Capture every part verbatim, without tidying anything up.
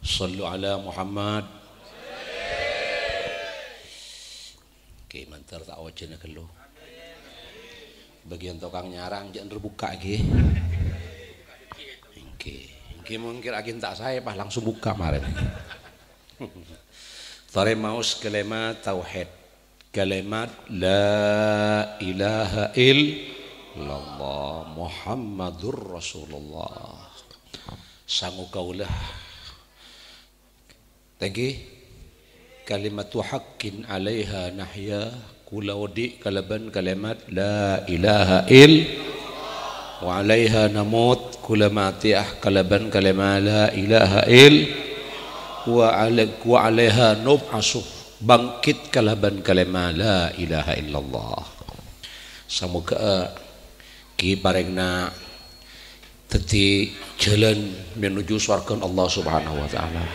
Shallu ala Muhammad. Oke, mandhâr ta' ojhâna ghâllu. Bâgiyân tokang nyarang jhâ' nerro bukka' ghi. Èngghi, èngghi mungkin aghi ta' saè pas langsung bukka' marèna. Torè maos kalimat tauhid. Kalimat la ilaha illallah Muhammadur Rasulullah. Sango kaulâ. Thank you. Kalimatu haqqin alaiha nahya, kaulâ odi' kalabân kalimat la ilaha ill-, wa alaiha namut, kaulâ matèya kalabân kalimat la ilaha ill-, wa ala-, wa alaiha nub'asu, bangkit kalabân kalimat la ilaha illallah. Samoghâ, eh, ghi parèngna dhâddhi jhâlân menuju sowarghâna Allah Subhanahu wa Ta'ala.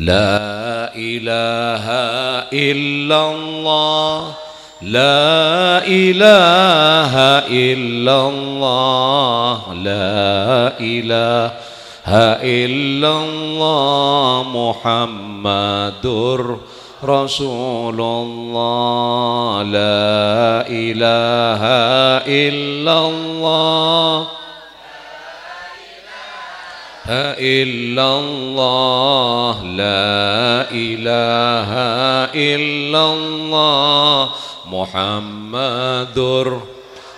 La ilaha illallah, la ilaha illallah, la ilaha illallah Muhammadur Rasulullah, la ilaha illallah. Ha illallah, la ilaha illallah, Muhammadur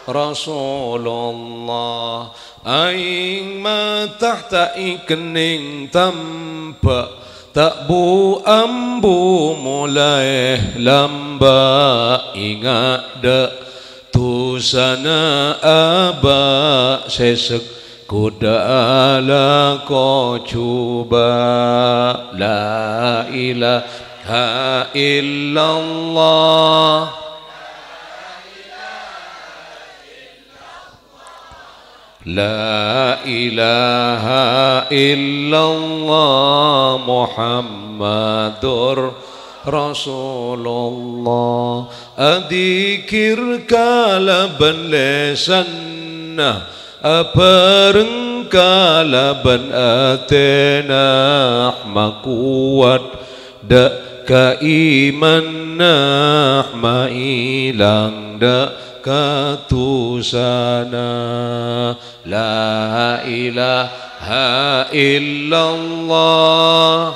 Rasulullah. Aèng mata ta' èkennèng tamba', ta' bu-ambu molaè lamba', ènga' dâ' dusana abâ' sè sè kodâ alako jhubâ'. La ilaha illallah. La ilaha illallah Muhammadur Rasulullah. Adzikir kalabân lèsanna, abhâreng kalabân atèna, makowat dâ' kaimanna, maèlang dâ' kadusana. La ilaha illallah.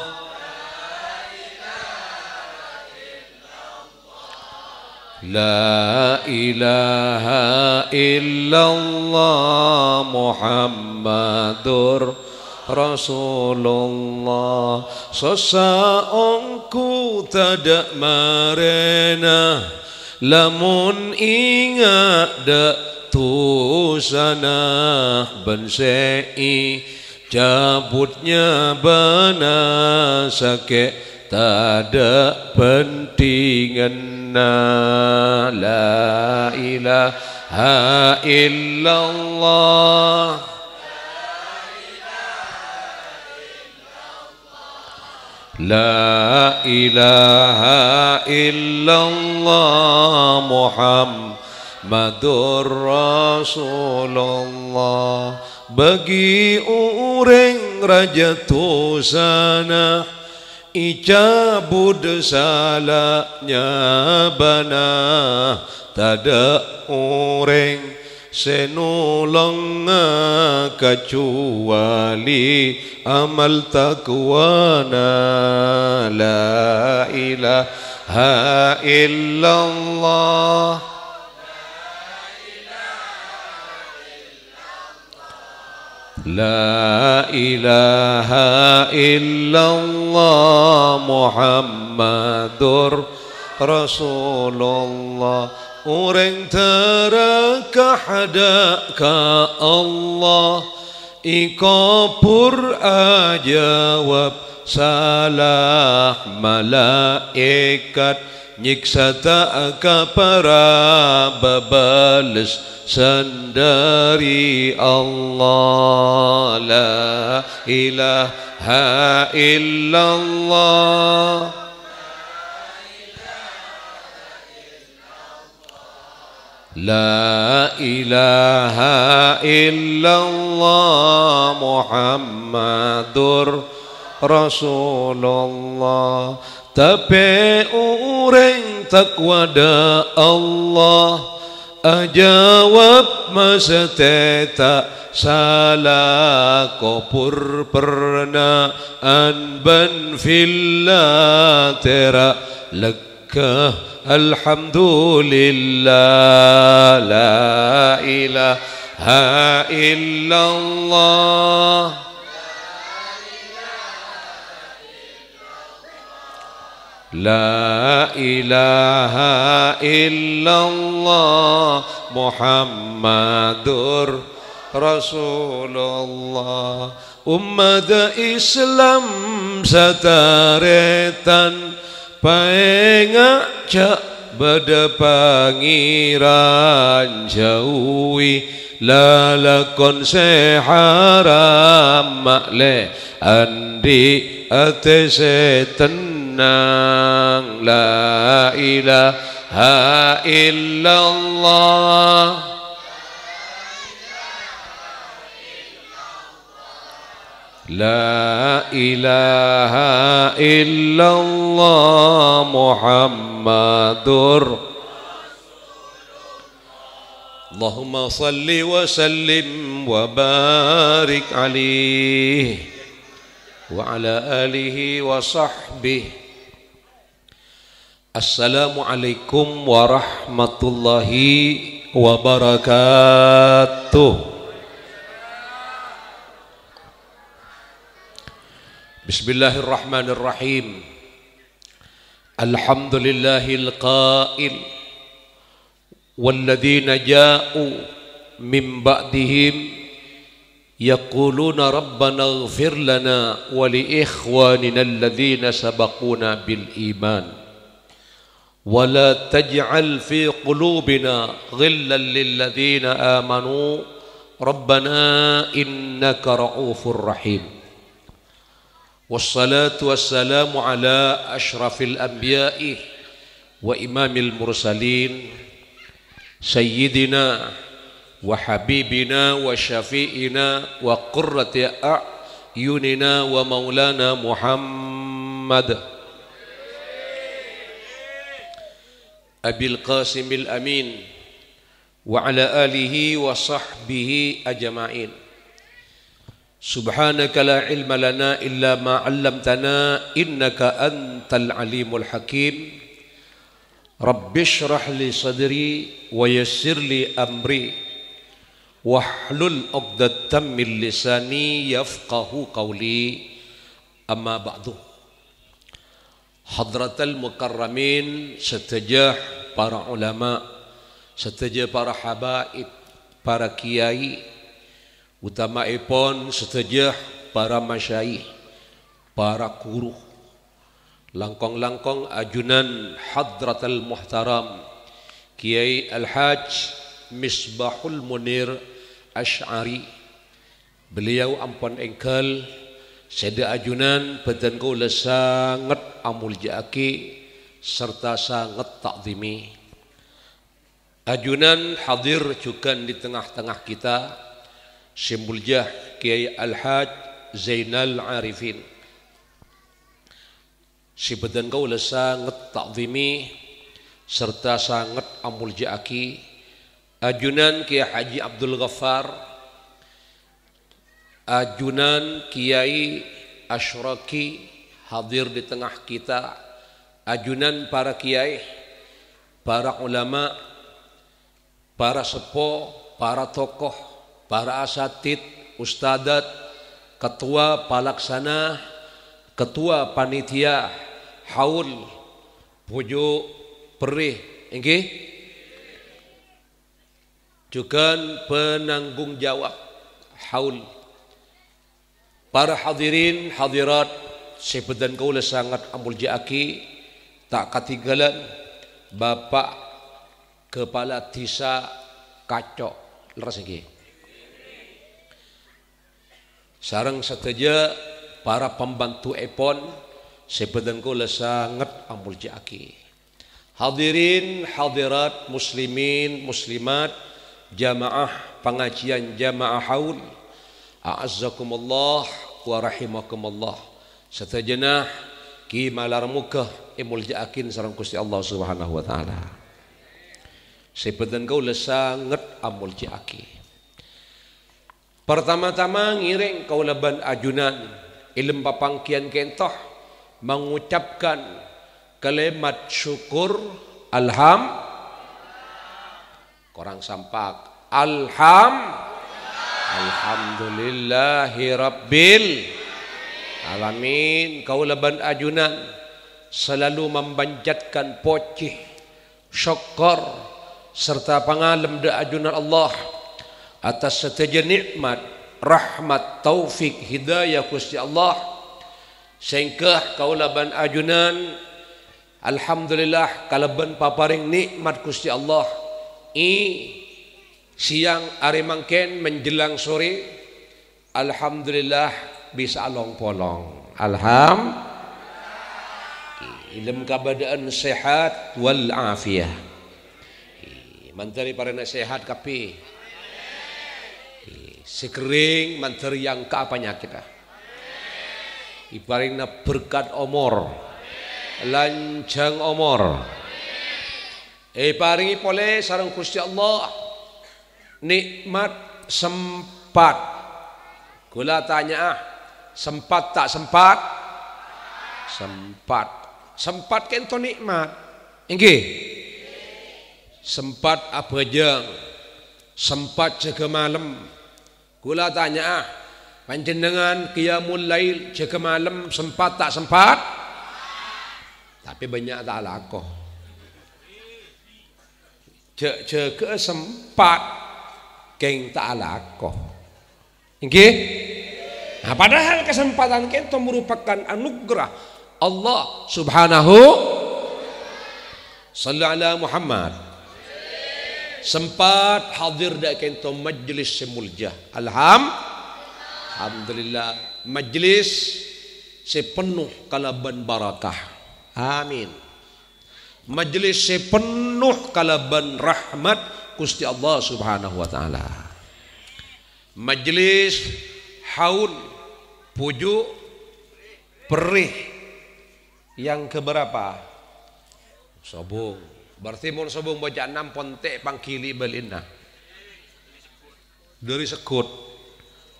La ilaha illallah Muhammadur Rasulullah. Sossa ongghu tadâ' marèna, lamon ènga' dâ' dusana bân sè ècabut nyabâna sakè' tadâ' bhândhinganna. La ilaha illallah. La ilaha illallah Muhammadur Rasulullah. Bagi orèng rajâ dusana, ècabut sala nyabâna, tadâ' orèng sè nolongnga kacobâli amal taqwana. La ilaha illallah. La ilaha illallah Muhammadur Rasulullah. Orèng dârâ kahadâ' ka Allah, èkobhur ajâwâb sala, malaèkat nyèksa ta' kapara, bâbâles sandâri Allah. La ilaha illallah. La ilaha illallah Muhammadur Rasulullah. Tapè orèng takwa dâ' Allah, ajâwâb masthè ta' sala, kobhur perna'an bân villa tèra' lè- Ka alhamdulillah, la ilaha illallah. La ilaha illallah Muhammadur Rasulullah. Ommadhâ Islam satarètan, paènga' jhâ' bâdâ Pangèran, jhâuwi lalakon sè haram, ma'lè andi' atè sè tennang. La ilaha illallah. La ilaha illallah Muhammadur. Allahumma salli wa sallim wa barik alaihi wa ala alihi wa sahbihi. Assalamualaikum warahmatullahi wabarakatuh. Bismillahirrahmanirrahim. Alhamdulillahil qail, "Walladzina ja'u min ba'dihim yaquluna rabbana ighfir lana wa li ikhwanina alladzina sabaquna bil iman. Wa la taj'al fi qulubina ghillan lil ladzina amanu rabbana innaka ra'ufur rahim." Wassalatu wassalamu ala asyrafil anbiya'i wa imamil mursalin, sayyidina wa habibina wa syafi'ina wa qurrati a'yunina wa maulana Muhammad Abil Qasimil Amin wa ala alihi wa sahbihi ajma'in. Subhanaka la ilma lana illa ma 'allamtana innaka antal alimul hakim. Rabbisyrah li sadri wa yassir li amri wahlul 'uqdatam min lisani yafqahu qawli. Amma ba'du. Hadratal mukarramin sadhâjâ para ulama, sadhâjâ para habaib, para kiai, utamaèpon sadhâjâ para masyayikh, para guru, langkong-langkong ajunan hadratal muhtaram Kiai Al-Hajj Misbahul Munir Asy'ari. Beliau ampon èngghâl, sèdhâ ajunan bâdân kaulâ sanget amoljâ'aghi sarta sanget ta'dhimi. Ajunan hadir jhughân di tengah-tengah kita, sè moljâ Kiai Al-Hajj Zainal Arifin. Sè bâdân kaulâ sanget ta'dhimi sarta sanget amoljâ'aghi, ajunan Kiai Haji Abdul Ghaffar, ajunan Kiai Asyraqi hadir di tengah kita, ajunan para kiai, para ulama, para seppo, para tokoh, para asatid, ustadzat, ketua palaksana, ketua panitia haul, bhuju' perrè, èngghi? Jhughân penanggung jawab haul. Para hadirin hadirat sè bâdân kaulâ sanget amoljâ'aghi, ta' katèngghâlân Bapak Kepala Dhisa Kaco', lerres èngghi. Sareng sadhâjâ para pambantuèpon sè bâdân kaulâ sanget amoljâ'aghi. Hadirin hadirat, muslimin muslimat, jamaah pangajian jamaah haul, a'azzakumullah wa rahimakumullah. Sadhâjâna ghi' malar moghâ èmoljâ'aghi sareng Ghustè Allah Subhanahu wa Ta'ala. Sè bhâdhân kaulâ sanget amoljâ'aghi. Partama-tama ngèrèng kaulâ bân ajunan, è lem papangghiyân ka'ènto, mangucapkan kalimat syukur, alham-, korang sampak. Alham-, Alhamdulillahirabbil alamin. Kaulâ bân ajunan salalu mampanjatkan pojhi, sokkor, sarta pangalem dâ' ajunan Allah atas sadhâjâ nè'mat, rahmat, taufik, hidayah Ghustè Allah. Sèngghâ kaulâ bân ajunan, alhamdulillah, kalabân paparèng nè'mat Ghustè Allah. È sèyang arè mangkèn menjelang sore, alhamdulillah, bisa long-polong. Alham-, è lem kabâdâ'ân sehat wal afiyah. Mandhâr èparèngana sehat kabbhi. Sè kerrèng mandhâr èyangka'a panyakèt, ah. Èparèngana berkat omor, lanjhâng omor. Èparèngè polè sareng Ghustè Allah nè'mat sempat. Kaulâ tanya'a, sempat ta' sempat? Sempat. Sempat ka'ènto nè'mat. Èngghi? Sempat abhâjâng, sempat jâgâ malem. Kaulâ tanya'a, panjhennengngan qiyamul lail, jâgâ malem, sempat ta' sempat? Tapè bânnya' ta' alako. Jâ'-, jâgâ'â sempat, kèng ta' alako. Èngghi? Nah, padahal kesempatan ka'ènto merupakan anugerah Allah Subhanahu. Shallu ala Muhammad. Sempat hadir dâ' ka'ènto majelis sè moljâ. Alham-, Alhamdulillah. Majelis sè penno kalabân barakah. Amin. Majelis sè penno kalabân rahmat Ghustè Allah Subhanahu wa Ta'ala. Majelis haul, bhuju' perrè yang keberapa? Sobung. Berarti mon sobung bâca'anna ampon ta' èpanggili bâli'na. Dâri segghut.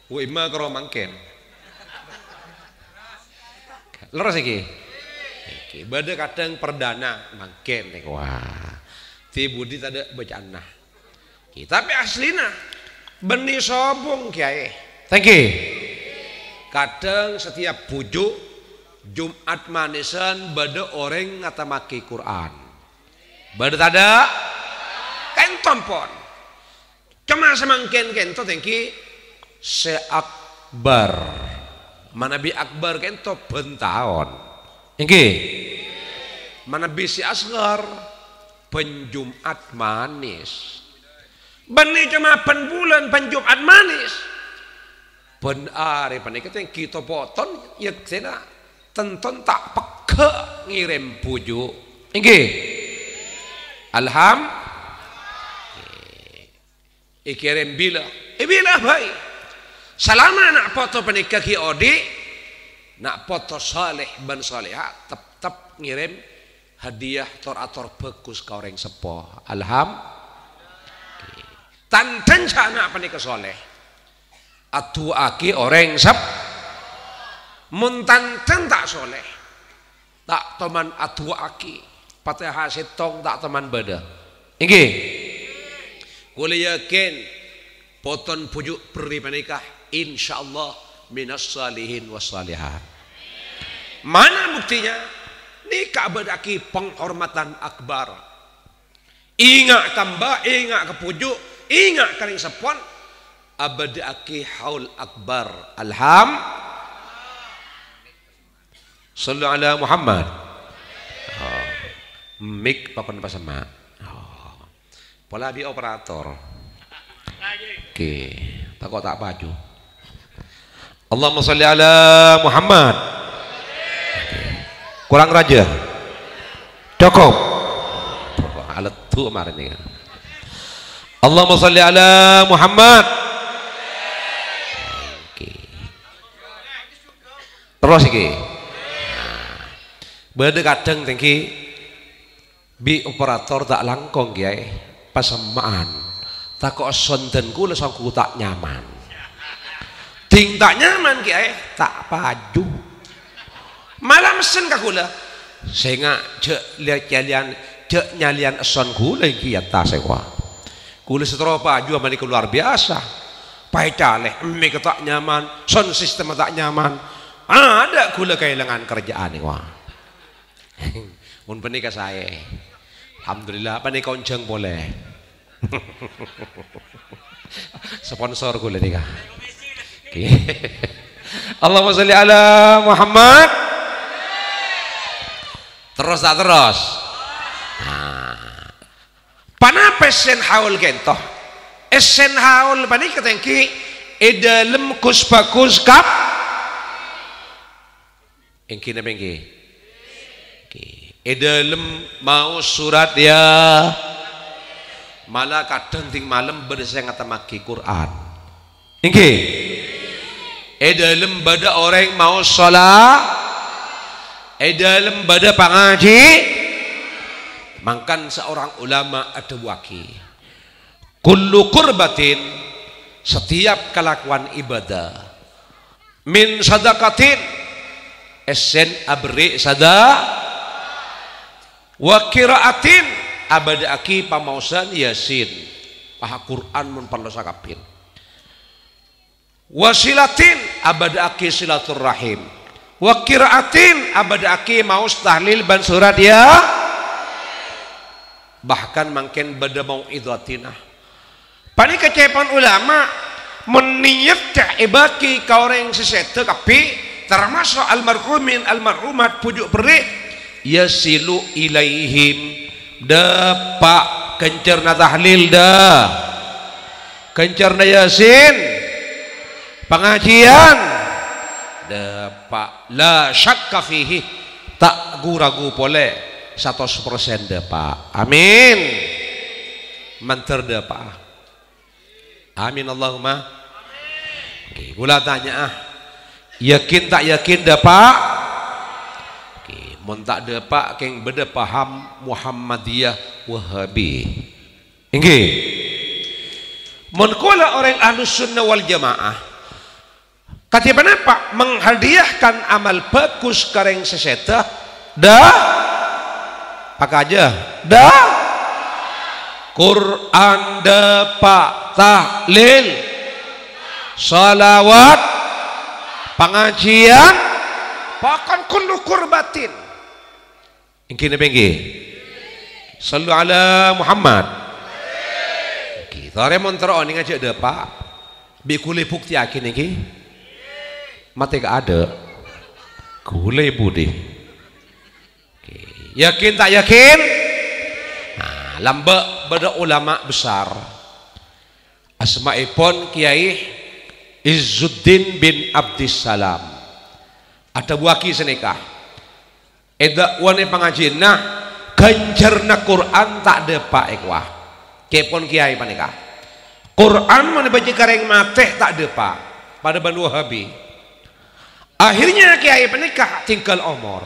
Wa imma karo mangkèn. Lerres iki? Iki. Bâdâ kadhâng perdana mangkèn nèko. Wah. Ti budi tadâ' bâca'anna. Ki, tapè aslina bânnè sobung, Kèyaè. Thank you. Kadhâng setiap bhuju' Jum'at Manisan bâdâ orèng ngatammaghi Qur'an. Bâdâ tadâ'? Ka'ènto ampon. Coma samangkèn ka'ènto tèngghi sè akbar. Manabi akbar ka'ènto bân taon. Èngghi? Manabi sè asghar, bân Jum'at Manis. Bânnè coma bân bulân bân Jum'at Manis. Bân arè panèka tèngghi to-poton yèksèna tenton ta' pegghâ' ngèrèm bhuju'. Èngghi? Alham-, èkèrèm bilâ? È bilâ bhâi. Salama na' poto panèka ghi' odi', na' poto saleh bân salehah teptep ngèrèm hadiah tor-ator bhâghus ka orèng seppo. Alham-, tanḍhâ na' panèka saleh, adu'aaghi orèng sep-, mon tanḍhâ ta' saleh, ta' toman adu'aaghi, Fatihah sèttong ta' toman bâdâ. Èngghi? Kaulâ yakin, poton bhuju' perrè panèka, insyaallah, minas shalihin was shalihat. Mana buktinya? Nèka abâdâ'aghi penghormatan akbar. Ènga' ka mbah, ènga' ka bhuju', ènga' ka rèng seppon, abâdâ'aghi haul akbar. Alham-, Shallu ala Muhammad. Oh. Mik pakon pasemma'. Oh. Pola bi' operator. Oke, tako' ta' paju. Allahumma shalli ala Muhammad. Oke. Kurang rajâ. Cukup. Tuh kemarin ya. Allahumma sholli ala Muhammad. Oke. Terros iki. Bâdâ kadhâng tèngghi bi' operator ta' langkong, Kèyaè. Pasemma'an. Tako' sondhân kaulâ songgu ta' nyaman. Ding ta' nyaman, Kèyaè, ta' paju. Mala messen ka kaulâ, "Sènga' jhâ' lè-, nyalèyan, jhâ' nyalèyan esson kaulâ èngghi è attas èkowa." Kaulâ sè terro paju panèka luar biasa. Paècalè, mik ta' nyaman, sound system ta' nyaman. Adâ' kaulâ kaèlangan kerjaan èkowa. Mon panèka saè. Alhamdulillah, panèka onjhâng polè. Sponsor kaulâ nèka. Oke. Allahumma sholli ala Muhammad. Terros ta' terros? Nah. Ponapa èssèna haul ka'dinto? Èssèna haul panèka tèngghi è dâlem gus-bagus kap-, èngghi napa èngghi? Èngghi. È dâlem maos surat ya. Mala kadhâng ding malem bâdâ sè ngatemmaghi Qur'an. Èngghi. È dâlem bâdâ orèng maos shola-, è dâlem bâdâ pangajhi-, mangkana seorang ulama adhâbuwâghi, "Kullu qurbatin," setiap kelakuan ibadah, "min sadaqatin," èssèna aberri' sada-, "wa qira'atin," abâdâ'aghi pamaosan Yasin, paha Qur'an mon parlo sakabbhi. "Wa silatin," abâdâ'aghi silaturrahim. "Wa qira'atin," abâdâ'aghi maos tahlil bân surat ya. Bahkan mangkèn bâdâ mau'izatina. Panèka ca'èpon ulama, mon niyat ta' èbâghi ka orèng sè sèdhâ kabbhi, tamaso' almarhumin, almarhumat, bhuju' berri', yasilu ilaihim, dâpa' ghânjhârna tahlil, dâ-, ghânjhârna Yasin, pangajiyân, dâpa', la syakka fihi, ta' gu-ragu polè, satos persen dâpa'. Amin. Mandhâr dâpa'. Amin, Allahumma. Oke, kaulâ tanya'a, yakin ta' yakin dâpa'? Oke, mon ta' dâpa', kèng bâdâ paham Muhammadiyah Wahabi. Èngghi. Mon kaulâ orèng Ahlus Sunnah wal Jamaah, kadhi ponapa menghadiahkan amal bagus ka rèng sè sèdhâ? Dâ-, pakajâ. Dâ-, Qur'an dâpa', tahlil, shalawat, pangajiyân, pokon kullu qurbatin. Èngghi napa èngghi? Shallu ala Muhammad. Èngghi, torè mon terro onèng ajâ dâpa'. Bi' kaulâ buktèyaghi nèngghi. Matè kaadâ'. Kaulâ budi. Oke. Yakin ta' yakin? Nah, lambâ' bâdâ ulama besar. Asmaèpon Kèyaè Izzuddin bin Abdissalam. Adhâbuwâghi sanèka. È dâ'wana pangajiyânna, ghânjhârna Qur'an ta' dâpa' èkowa. Ca'èpon kèyaè panèka. Qur'an mon èbâca ka rèng matè ta' dâpa'. Padâ bân Wahabi. Akhirnya kèyaè panèka tinggal omor.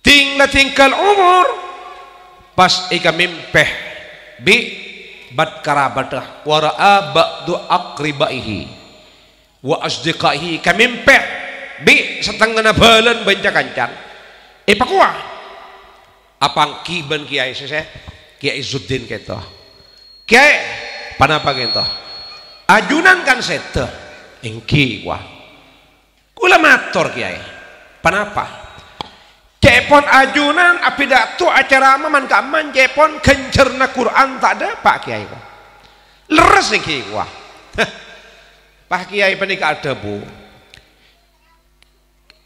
Ding la tinggal omor, pas èkamèmpè bi' bât-karabâddhâ, wa ra'a ba'du aqribaihi wa asdiqaihi, kamèmpè bi' satengngana bhâlân bân ca-kancana. Èpakowa. Apangghi bân Kèyaè sè, sè, Kèyaè Izzuddin ka'dinto. "Kèyaè, ponapa ka'dinto? Ajunan kan sèdhâ?" "Èngghi," kowa. "Kaulâ mator, Kèyaè." "Ponapa?" "Ca'èpon ajunan apidato acarama man-kamman, ca'èpon ghânjhârna Qur'an ta' dâpa', Kèyaè," kowa. "Lerres èngghi," kowa. Pas Kèyaè panèka adhâbu,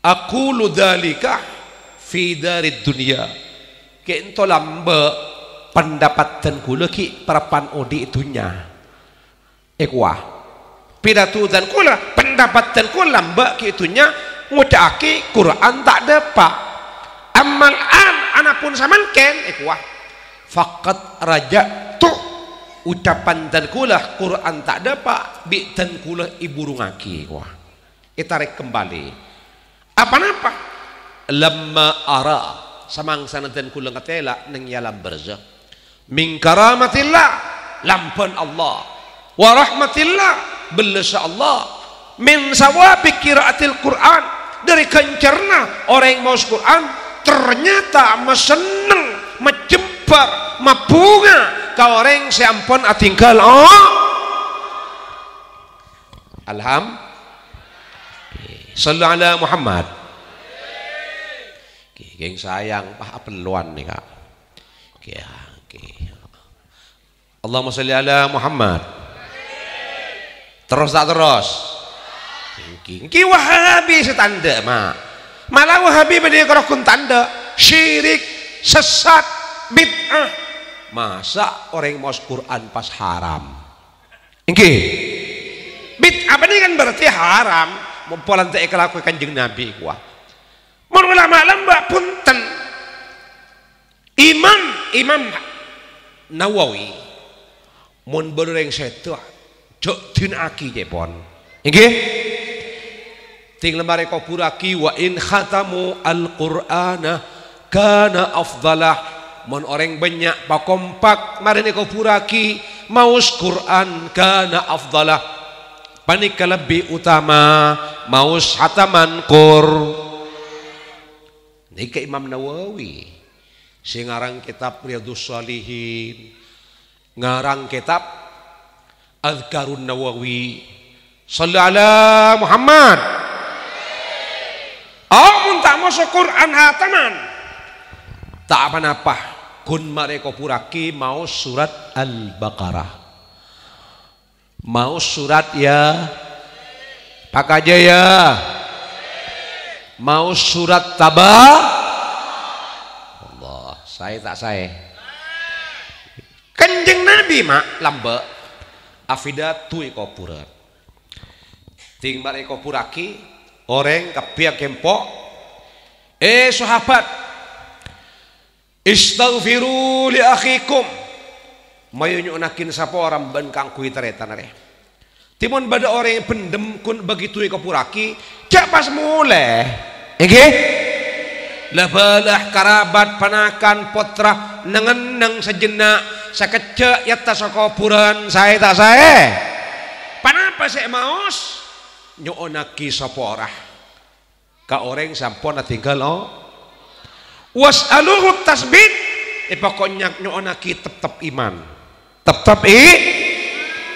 "Aqulu dzalika fi darid dunya." Ka'dinto lambâ' pandapaddhân kaulâ ghi' parappa'na odi' è dhunnya. Èkowa. Pidato dhân kaulâ, pandapaddhân kaulâ lambâ' ghi' è dhunnya ngoca'aghi Qur'an ta' dâpa'. Ammal an, anapun samangkèn, èkowa. Faqad raja'tu, ucapan dân kaulâ, Qur'an ta' dâpa', bi' dân kaulâ èburungngaghi, wah, ètarèk kembali. Apa-napa? Lamma ara, samangsana dân kaulâ ngatela' neng è alam barzakh. Min karamatillah, lambân Allah. Wa rahmatillah, bellâssa Allah. Min sawabi qiraatil Qur'an, dâri ghânjhârânna orèng maos Qur'an, ternyata masenneng, majembhâr, mabhunga ka orèng sè ampon atinggal. Oh. Alham-, Shallu ala Muhammad. Ghi, ghi sayang, pas apellowan nèka. Ghi, ghi. Allahumma shalli ala Muhammad. Terros ta' terros? Ghi, ghi Wahabi sè tandhâ, Ma'. Malah Wahabi bâdâ è rokon tandhâ, syirik, sesat, bid'ah. Masa' orèng maos Qur'an pas haram? Èngghi. Bid'ah panèka kan berarti haram, mon polana ta' èkalakoè Kanjeng Nabi, wah. Mon ulama lambâ', bhunten. Imam, Imam Nawawi, mon bâdâ orèng sèdhâ, jhâ' dina'aghi, ca'èpon. Èngghi? Tèng la marè èkoburraghi, wa in khatamu al-Qur'ana kana afdalah. Mon orèng bânnya' pakompak marèna èkoburraghi, maos Qur'an kana afdalah. Panèka lebbi utama maos hataman Qur-, nèka Imam Nawawi sè ngarang kitab Riyadhus Shalihin, ngarang kitab Adzkarun Nawawi. Shallu ala Muhammad. Oh, mon ta' maso Qur'an hataman, ta' pa-napa, ghun marè èkoburraghi maos surat Al-Baqarah. Maos surat ya. Pakajâ ya. Maos surat Taba-, Allah, saè ta' saè? Kanjeng Nabi, Ma', lambâ' apidato è kobhurân. Tèng marè èkoburraghi, orèng kabbhi aghempo', "Eh, sahabat, istaghfiru li akhikum." Mayu nyo'onnaghi sapora bân kaangghuy tarètanna rè. Tèmon bâdâ orèng pendem ghun bâghi duwâ èkoburraghi, jhâ' pas molè. Èngghi? La bâlâ karabat, panakan, pottra, neng-enneng sajhenna', sakejjhâ' è attas kobhurân, saè ta' saè? Ponapa sè èmaos? Nyo'onnaghi sapora ka orèng sè ampon atèngghâl, oh. Was'aluhu tasbit, è pokoknya nyo'onnaghi teptep iman. Teptep i-,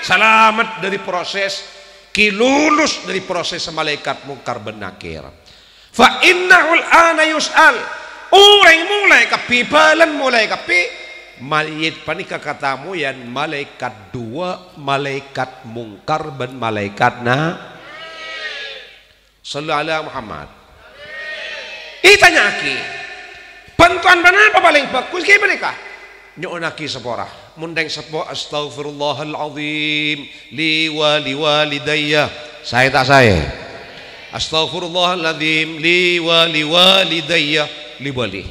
salamet dâri proses, ghi lulus dâri proses malaèkat Mungkar bân Nakir. Fa innahul ana yus'al. Orèng molè kabbhi, bâlân molè kabbhi. Mayyit panèka katamoyan malaèkat duwâ', malaèkat Mungkar bân malaèkat Na-, Shallu ala Muhammad. Ètanya'aghi, "Bhântowan ponapa palèng bhâghus?" Ghi panèka. Nyo'onnaghi sapora. Mon rèng seppo, "Astaghfirullahal azim li wa li walidayya." Saè ta' saè? "Astaghfirullahal azim li wa li walidayya." Li bâli.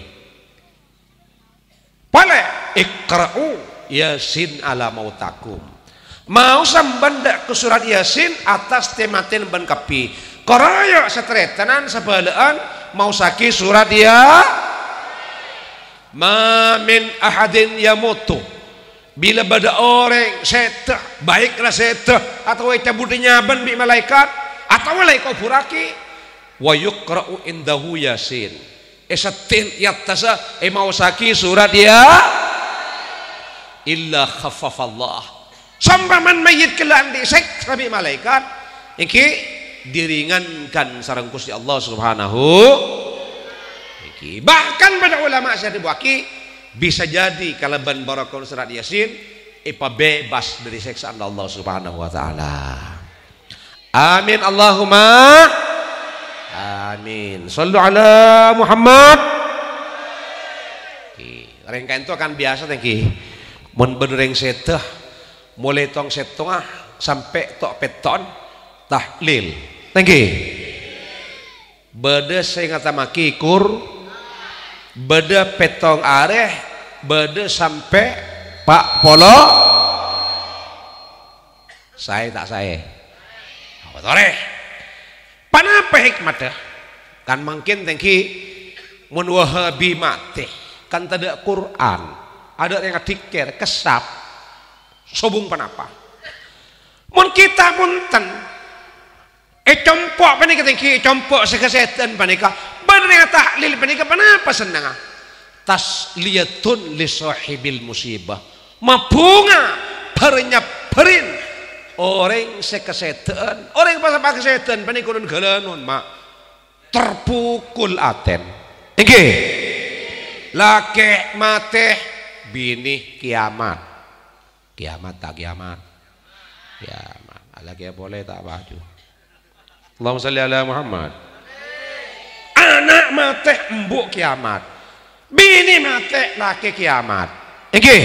Polè, "Iqra'u Yasin ala mautakum." Maosa bân dâ' ka surat Yasin attas tè-matèna bân kabbhi. Korojo' satarètanan sabâlâ'ân maosaghi surat Ya-, "Ma min ahadin yamutu." Bilâ bâdâ orèng sèdhâ, baik la sèdhâ, otabâ ècabudhi nyabâna bi' malaèkat, otabâ la èkoburraghi, "wa yuqra'u indahu Yasin." Èseddhin è attassa, èmaosaghi surat Ya-, "illa khaffafallah." Saompamana mayyit ghellâ' andi' sèksa bi' malaèkat, èngghi diringankan sareng Ghustè Allah Subhanahu, èngghi. Bahkan bâdâ ulama sè adhâbuwâghi, bisa jadi kalabân bhârokah surat Yasin, èpabebas dâri sèksaan Allah Subhanahu wa Ta'ala. Amin, Allahumma amin. Shallu ala Muhammad. Oke, rèng kaènto kan biyasa, tèngghi. Mon bâdâ rèng sèdhâ, molaè tong-sèttonga sampè' to'-petto'an tahlil. Tèngghi. Bâdâ sè ngatammaghi kur-, bâdâ pèttong arè Bâdâ sampè' pa' polo. Saè ta' saè? Apa torè? Ponapa hikmadhâ? Kan mangkèn tèngghi mon Wahabi matè, kan tadâ' Qur'an, adâ' rèng adhikkèr, kessap, sobung ponapa? Mon kita bhunten, è compo' panèka tèngghi, è compo' sè kasèdhâ'ân panèka, bân rèng tahlil panèka ponapa sennengnga? Tasliyatun li shahibil musibah. Mabhunga bhâr-nyabbhârin orèng sè kasèdhâ'ân. Orèng pas apa kasèdhâ'ân panèka non-ghâlânon, ma'. Terpukul atèn. Èngghi. Lakè' matè, binè kiamat. Kiamat ta' kiamat? Kiamat. Alakè polè ta' paju. Allahumma shalli ala Muhammad. Ana' matè, embu' kiamat. Binè matè, lakè kiamat. Èngghi.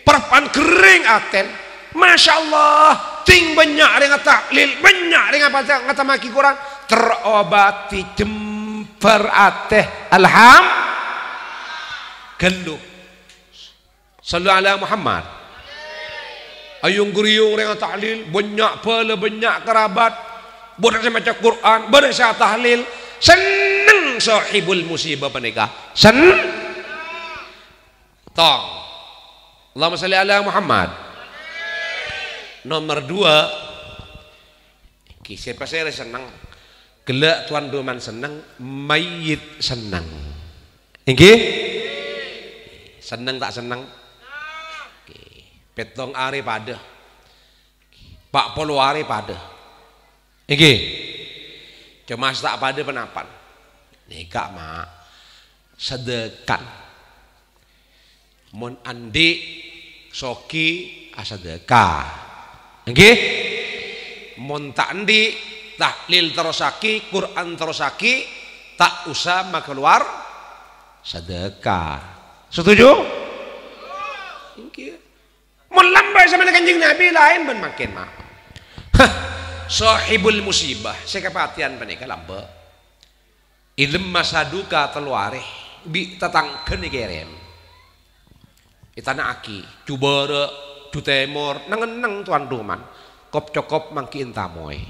Parappa'na ghering atèn. Masya Allah, ding bânnya' rèng tahlil, bânnya' rèng apa, ngatammaghi Qur'an, terobati jembhâr atè. Alham-, ghâllu. Shallu ala Muhammad. Ayung-ghuriyung rèng tahlil, bânnya' bhâlâ, bânnya' karabat, bâdâ sè maca Qur'an, bâdâ sè tahlil, senneng sahibul musibah panèka. Sen-, tong. Allahumma shalli ala Muhammad. Nomor dua, Ki, sè pasèrè senneng? Ghellâ' tuan duman senneng, mayyit senneng. Èngghi? Senneng ta' senneng? Oke. Pèttong arè padâ. Pa' polo arè padâ. Èngghi? Coma sè ta' padâ ponapa? Nèka, ma'. Sadhâkah. Mon andi', soghi, asadhâkah. Èngghi? Mon ta' andi', tahlil terrossaghi, Qur'an terrossaghi, ta' osa makalowar sadhâkah. Setuju? Èngghi. Mon lambâ' samana Kanjeng Nabi laèn bân mangkèn, ma'. Hah, sahibul musibah, sè kapatèyan panèka lambâ'. È lemma saduka tello arè, bi' tatangghâna èkèrèm. Ètana'aghi, jhu bârâ', jhu tèmor, neng-enneng tuan duman, kop-cokop mangkèn tamoy.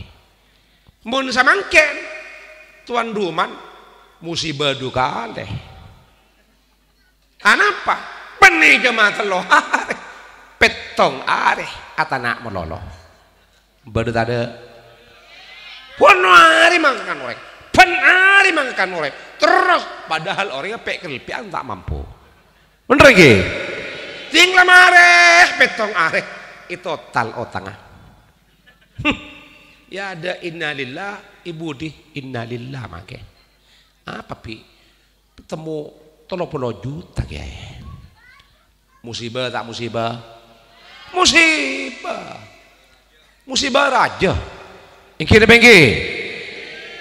Mon samangkèn, tuan duman, musibâ du kalè. Anapa? Bânnè coma tello arè, pèttong arè atana' malolo. Bâdâ tadâ'? Bân arè mangkakan orèng. Bân arè mangkakan orèng. Terros, padahal orèngnga pè'-kalèpè'an ta' mampu. Bhender èngghi? Ding lama arè, pèttong arè. È total otangnga. Hmm. Ya ada innalillah, è budi innalillah mangkèn. Apa, Bi'? Temmo tello polo juta, Kèyaè. Musibâ ta' musibâ? Musibâ. Musibâ rajâ. Èngghi napa èngghi?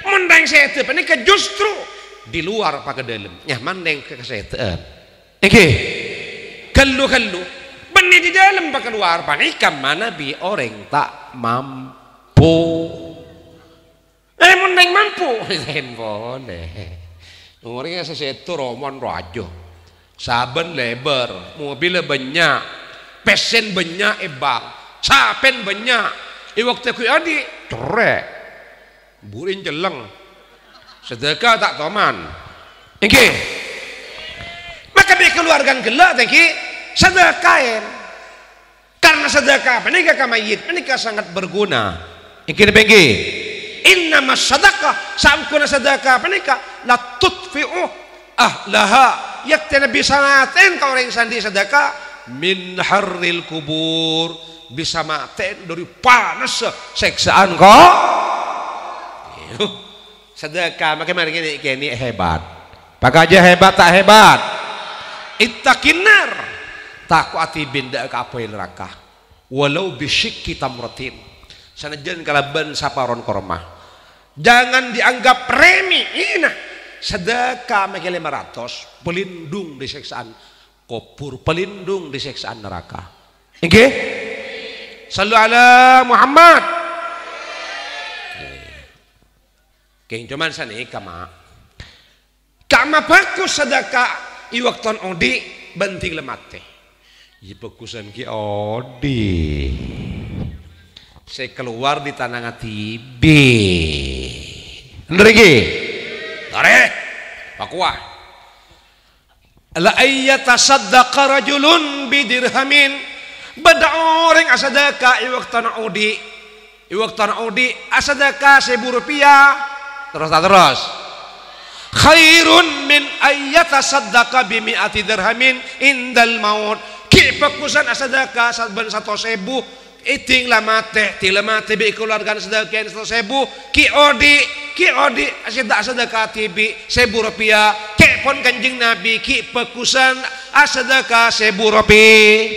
Mon rèng sèdhâ panèka justru di luar pakadâlem. Nyaman rèng kasèdhâ'ân. Èngghi? Ghâllu-ghâllu. Bânnè di dâlem pakaluar panèka manabi orèng ta' mampu. Eh, mon rèng mampu, laèn polè. Orèng sè sèdhâ romon rajâ. Sabân lèbâr, mobilla bânnya', pèssèna bânnya' è bank, sapèna bânnya'. È bâkto ghi' andi', cerrè'. Buri'na cellèng. Sadhâkah ta' toman? Èngghi. Maka bi' kaluwargana ghellâ' ta' èngghi sadhâkaèn. Karena sadhâka panèka ka mayyit panèka sangat berguna. Èngghi napa èngghi? Innama sadaqah, saongghuna sadhâka panèka la tudfi'u ahlaha, yaktèna bisa matè'èn ka orèng sè andi' sadhâka min harril kubur, bisa matè'èn dâri panassa sèksaan ko-, Sadhâka makè marè ngènè'-kènè' hebat. Pakajâ hebat ta' hebat? Ittaqin nar. Tako' atibin dâ' ka apoy naraka. Walau bisyiqqi tamratin. Sanajjân kalabân saparon korma. Jangan dianggap remeh. Ina. Sadhâka makè lèma ratos. Pelindung dâri sèksaan kobhur. Pelindung dâri sèksaan naraka. Èngghi? Sallu ala Muhammad. Kèng coma sanèka, Ma'. Ka'amma bhâghus sadhâka è bâktona odi', Bhândhing la matè. Iyâ, bhâghusân ghi' odi'. Sè kalowar dâri tanangnga dhibi'. Bhender ghi? Torè. Pakowa. La ayyatasaddaqa rajulun bidirhamin. Bâdâ orèng asadâka è bâktona odi'. È bâktona odi' asadâka sèbu ropèya. Terros ta' terros? Khairun min ayyatasaddaqa bimi'ati dirhamin indal maut. Ghi' bhâghusân asadâka sabân satos èbu, è dhing la matè, dhing la matè bi' kalowargana sadâkana satos èbu, ghi' odi', ghi' odi', sè ta' asadâka dhibi' sèbu ropèya, ca'èpon Kanjeng Nabi, ghi' bhâghusân asadâka sèbu ropèya.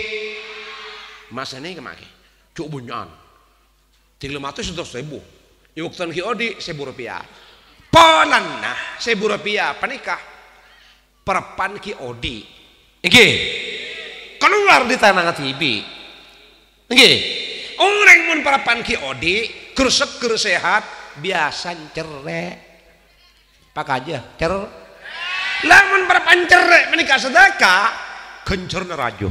Masana kemma' ghi? Jhâ' bânnya'an. Dhing la matè satos èbu. È bâktona ghi' odi' sèbu ropèya. Polana sèbu ropèya panèka parappa'na ghi' odi'. Èngghi. Kalowar dâri tanangnga dhibi'. Èngghi. Orèng mon parappa'na ghi' odi', ghâr seggher sehat, biyasana cerrè'. Pakajâ, cer-, lamon parappa'na cerrè' panèka sadâka, ghânjhârânna rajâ.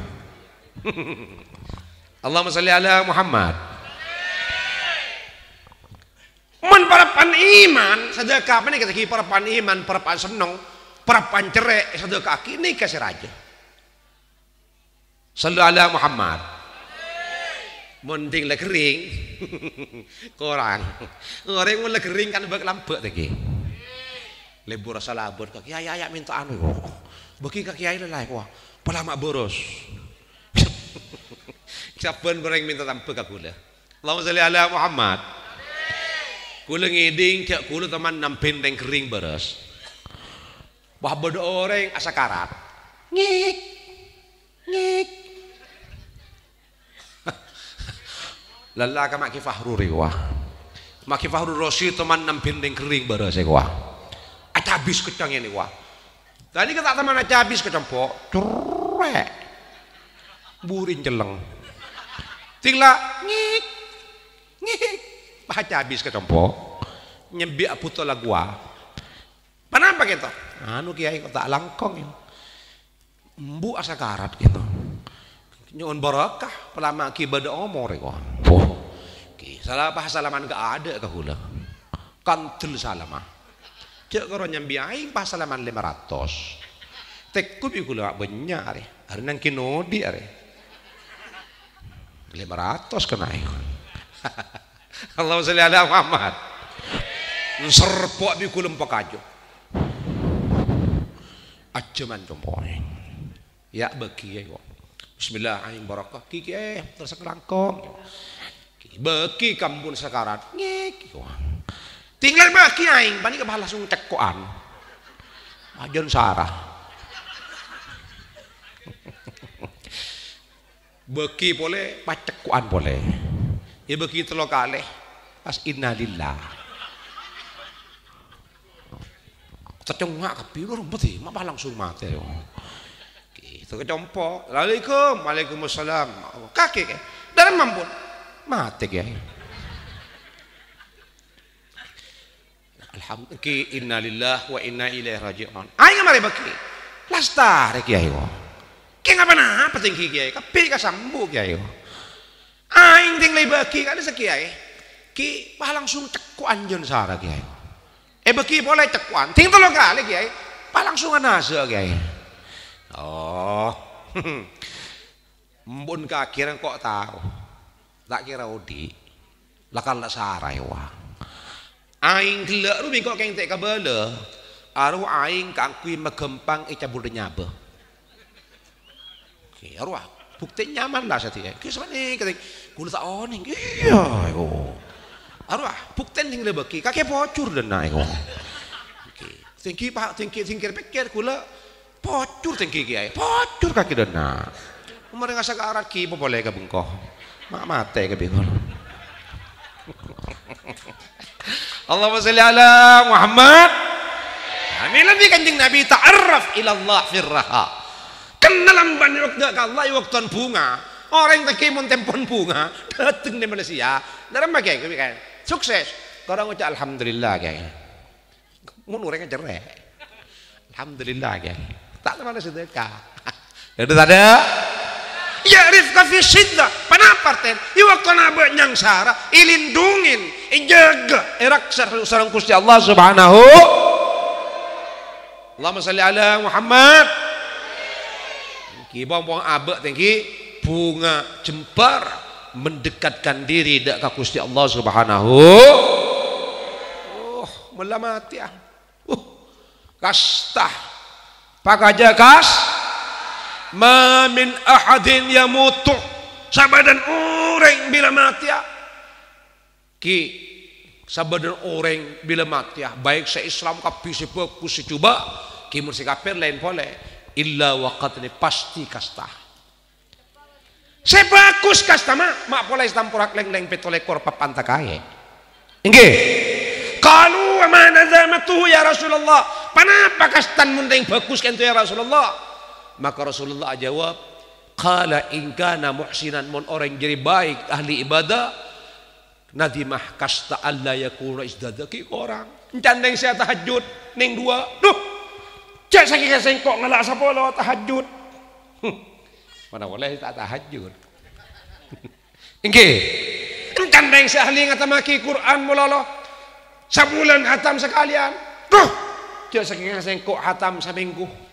Allahumma shalli ala Muhammad. Mon parappa'na iman, sadâka panèka ghi parappa'na iman, parappa'na senneng, parappa'na cerrè' èsadâka'aghi nèka sè rajâ. Shallu ala Muhammad. Mon dhing la ghering, korang. Orèng mon la ghering kan bâk-lambâk tèngghi. Lebur salabut ka kiai, "Aya' mènta anu, yo. Bâgi ka kiai la la, kowa. Palama' bârâs." Sabbhân orèng mènta tambâ ka ghulâ. Allahumma shalli ala Muhammad. Ghulâ ngèdhing, jhâ' ghulâ toman nambhâi bhenteng ghering bârâs. Wah, bâdâ orèng asakarat. Ngik. Ngik. Lalla ka Ma' Ki Fahru rè, kowa. Ma' Ki Fahru Rosyid toman nambhâi bhenteng ghering bârâsè, kowa. Acabis kencang ini, kowa. Tadi kita teman acabis kecompo', cerrè'. Burin celeng. Dhing la, ngik. Ngik. Acabis kecompo'. Nyembi' abhuto la kowa. Ponapa kènto? Anu, Kiai, kok ta' langkong, ya? Embu' asakarat kènto. Nyo'on barokah, palama' ghi' bâdâ omor, ya, kowa. Wah, ghi' sala pas salaman ka adâ' ka ghulâ. Kandel salama. Jhâ' karo nyambi aèng pas salaman lèma ratos. Tèkko bi' ghulâ bânnya' arè. Arè nangkèn odi' arè. Lèma ratos kennaè. Allahumma shalli ala Muhammad. Serpo' bi' ghulâ pakajâ. Ajâman compo'è. Ya, bâgi, ya, kok. Bismillah, aèng barokah. Ghi, ghi, eh, terus langkong. Bâgi kampon sakarat. Ngèk, kok. Tinggal bâgi aèng, panèka pas langsung cekko'an. Ajân sara. Bâgi polè, pas cekko'an polè. Ya, bâgi tello kalè. Pas innalillah. Tecengnga' kabbhi, lho, rembet, ma' pas langsung matè, yo. Ghi, terus kecompo'. "Assalamualaikum." "Waalaikumsalam." Kakè, kè. Dâremma, pon. Matè, Kiai. Alhamdulillah, innalillah wa inna ilaihi raji'un. Aèng marè bâgi. Lastarè, Kiai, wo. Kè ngapa-napa tèngghi, Kiai. Kabbhi kasambu, Kiai, wo. Aèng dhing la èbâgi kalè sè Kiai. Ghi, pas langsung cekko'an jân sara, Kiai. Èbâgi polè cekko'an. Dhing tello kalè, Kiai. Pas langsung anasè', Kiai. Oh. Empon kakè rèng kok tao. Ta' kèra odi'. La kan la sara, ya, wa. Aèng ghellâ' ru bi' kok kèng ta' kabâlâ. Aru aèng kaangghuy maghâmpang ècabut nyabâ. Oke, arowa, bhuktèn nyaman la satèya. Ghi sapanèka, ghulâ ta' onèng. Iyâ, yo. Arowa, bhuktèn sè ngalèbâghi, kakè pojhur dâ' enna', ko. Oke. Tèngghi, Pak, tèngghi, singkir pèkkèr, ghulâ pojhur tèngghi, Kiai. Pojhur kakè dâ' enna'. Omorra sakarat ghi' papolè ka bengko. Ma' matè kabbhi ghulâ. Allahumma shalli ala Muhammad. Amin. Nabi, Kanjeng Nabi, "Ta'arraf ilallah fir raha." Kennal bân bâ'na ka Allah è bâkto bhunga. Orèng tèngghi mon tempon bhunga, dâteng neng Malaysia. Dâremma, Kiai, Kiai. Sukses. Korang ngoca' alhamdulillah, Kiai. Mon orèng cerrè'. Alhamdulillah, Kiai. Ta' terro sadâka. Tadâ' tadâ'? Ya'rifka fi syiddah. Ponapa artèna? È bâktona bâ' nyangsara, èlindhungin, èjâgâ, èraksa sareng Ghustè Allah Subhanahu. Allahumma shalli ala Muhammad. Èngghi, pong-pong abâ' tèngghi, bunga jembar mendekatkan diri dâ' ka Ghustè Allah Subhanahu. Oh, mella matèya. Uh, kasta. Pakajâ kas-, ma min ahadin yamutu. Sabâdhân orèng bilâ matèya. Ki, sabâdhân orèng bilâ matèya, baik sè Islam kabbhi, sè bhâghus, sè jhubâ', ki mon sè kafir laèn polè, illa waqad, nè pastè kasta. Sè bhâghus kasta ma', ma' polè sè tamporak lèng-lèng pètto lèkor papan takaè. Èngghi. Qalu, "Wa ma nadhamatuhu ya Rasulullah?" Ponapa kastana mon rèng bhâghus ka'dinto ya Rasulullah? Maka Rasulullah ajâwâb, qala, "In kana muhsinan," mon orèng jârèya baik, ahli ibadah, nadhimah kasta alla yakuna izdada, ghi' korang. Encan rèng sè atahajjud, nèng duwâ'. Duh, jâ' sakènga sèngko' ngala' sapolo tahajjud. Hmm. Mana boleh ta' tahajjud. Èngghi. Encan rèng sè ahli ngatammaghi Qur'an malolo. Sabulân hatam sakalèyan. Duh, jâ' sakènga sèngko' hatam samènggu.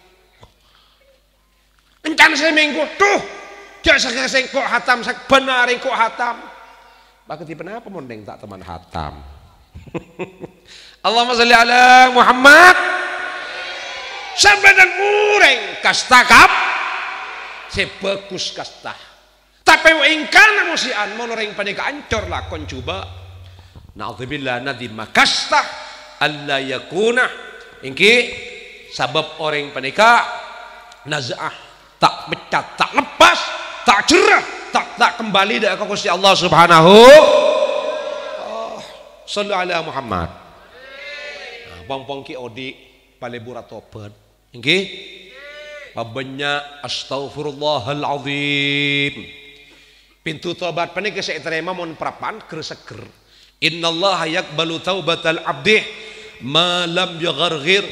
Encan samènggu, duh, jâ' sakènga sèngko' hatam, sabbhân arè engko' hatam. Pakadhi ponapa mon rèng ta' toman hatam? Allahumma shalli ala Muhammad. Sabâdhân orèng kasta kap-, sè bhâghus kasta. Tapè wa in kana musi'an, mon orèng panèka ancor lakon jhubâ', na'udzubillah, nadhima kasta alla yakuna. Èngghi, sabâb orèng panèka naza'ah, ta' meccat, ta' leppas, ta' jherrâ, ta', ta' kembali dâ' ka Ghustè Allah Subhanahu. Oh, shallu ala Muhammad. Nah, pong-pong ghi' odi', palebur atobhât. Èngghi? Pabânnya' astaghfirullahal azim. Pintu tobat panèka sè ètarèma mon parappa'na ghâr-seggher. Innallaha yaqbalu taubatal abdi ma lam yugharghir.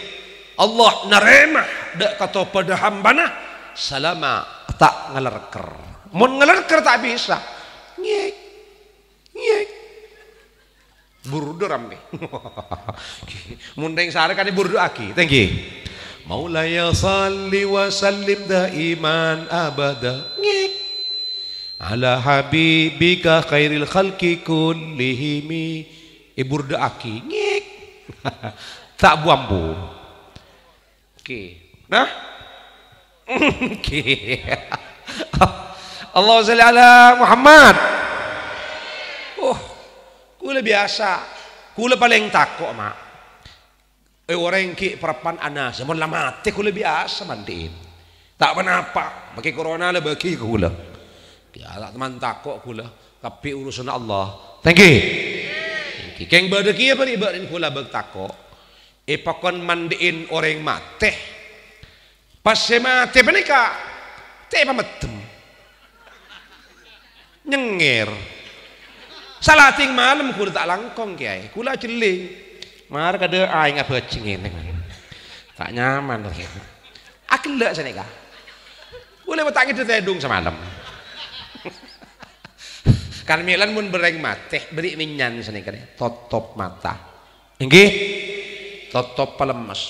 Allah narèma dâ' katobhâddhâ hambhâna salama ta' ngalerker. Mon ngalerker ta' bisa. Ngèk. Ngèk. Burdu rammè. Mon rèng sarè kan burdu aghi. Thank you. Maulaya shalli wa sallim daiman abada. Ngèk. Ala habibika khairil khalqi kullihimi. È burdu aghi. Ngèk. Ta' bu-ambu. Oke. Nah? Oke. Allahumma shalli ala Muhammad. Oh, kaulâ biyasa. Kaulâ palèng tako', Ma'. Eh, orèng ghi' parappa'na ana, sè mon la matè kaulâ biyasa mandi'in. Ta' ponapa, makè corona la bâgi kaulâ. Ya, ta' toman tako' kaulâ. Kabbhi urusanna Allah. Thank you. Thank you. Kèng bâdâ kèya bâri' bâri'in kaulâ bâk tako'. Èpakon mandi'in orèng matè. Pas sè matè panèka, tè' pameddem. Nyengngèr. Salatèng malem kaulâ ta' langkong, Kèyaè. Kaulâ ajhelling. Mara kadâ' aèng abhâjhi ngènè. Ta' nyaman. Aghellâ' sanèka. Kaulâ ta' ngèdhâ tèdung samalem. Kan mèlan mon bâreng matè, bâri' mènyan sanèka, totop mata. Èngghi? Totop palemmes.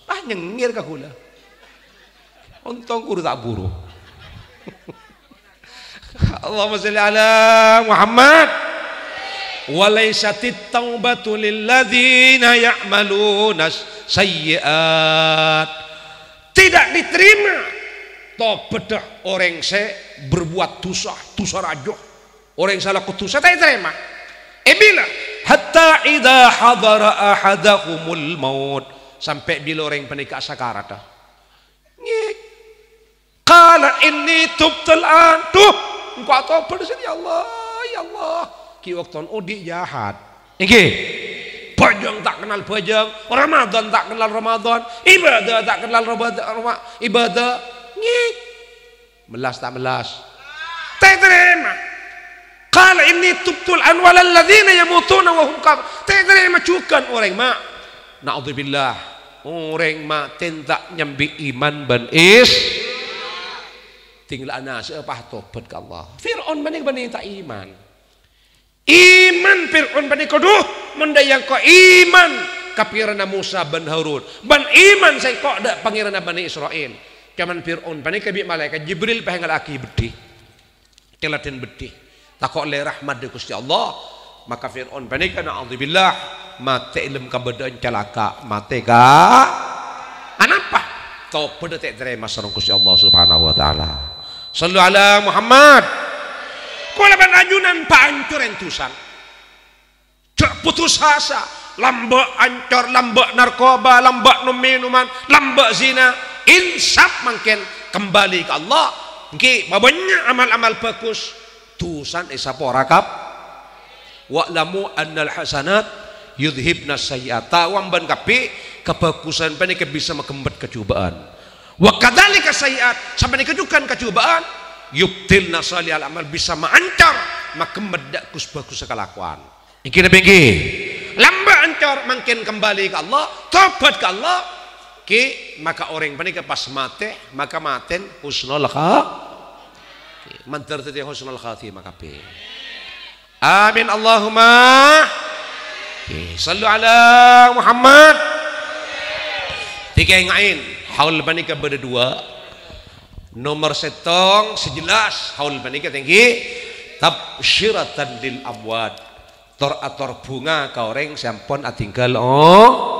Ah, nyengngèr ka kaulâ. Ontong kaulâ ta' buru. Allahumma shalli ala Muhammad. Wa laisatit taubatu lilladzina ya'malunas sayyi'at. Tidak diterima tobhâddhâ orèng sè berbuat dhusa, dhusa rajâ. Orèng sè alako dhusa ta' ètarèma. È bilâ? Hatta idza hadara ahadahumul maut. Sampè' bilâ orèng panèka sakaratta. Ngèk. Qala inni tubtul an. Duh, engko' atobhât, ya Allah, ya Allah. Ghi' bâktona odi' jahat. Èngghi. Bhâjâng ta' kennal bhâjâng, Ramadan ta' kennal Ramadan, ibadah ta' kennal Ramadan, Rama-, ibadah. Ngèk. Mellas ta' mellas? Ta' ètarèma. Qala inni tubtul an walalladzina yamutuna wa hum kaf-, ta' ètarèma jhughân orèng, Ma'. Na'udzubillah. Orèng matè ta' nyambi iman bân is-, Tinggal ana sè pas tobat ka Allah. Fir'aun panèka bânnè ta' iman. Iman Fir'aun panèka, dhu, mon dâ' iyâ engko' iman ka pirana Musa bân Harun, bân iman sèngko' dâ' Pangèranna Bani Isra'il. Coma Fir'aun panèka bi' malaèkat Jibril pas èngghâllâ'aghi beddhi. Tèladhân beddhi. Tako' lè rahmat dâ' Ghustè Allah. Maka Fir'aun panèka, na'udzubillah, matè è dâlem kabâdâ'ân calaka', matè ka-, anapa? Tobhâddhâ ta' ètarèma sareng Ghustè Allah Subhanahu wa Ta'ala. Shallu ala Muhammad. Kaulâ bân ajunan paancor èndusan. Jhâ' putus asa, lambâ' ancor, lambâ' narkoba, lambâ' nom-mènoman, lambâ' zina. Insaf mangkèn, kembali ka Allah. Èngghi, pabânnya' amal-amal bhâghus. Dusana èsapora kap-, "Wa'lamu annal hasanat yudhibnas sayyi'at." Tao bân kabbhi, kabhâghusân panèka bisa maghemmet kajhubâ'ân. "Wa kadzalika sayyi'at," sapanèka jhughân kajhubâ'ân, "yubtilna shalihal a'mal," bisa maancor, maghemmet dâ' ghus-bhâghussa kalakowan. Èngghi napa èngghi? Lambâ' ancor, mangkèn kembali ka Allah, tobat ka Allah. Ki, maka orèng panèka pas matè, maka matèn husnul kha-, mandhâr dhâddhi husnul khatimah kabbhi. Amin, Allahumma. Ki, shallu ala Muhammad. Èkaènga'è, haul panèka bâdâ dua. Nomor sèttong, sè jelas, haul panèka tèngghi, tabsyiratan lil amwat. Tor-ator bhunga ka orèng sè ampon atinggal o-,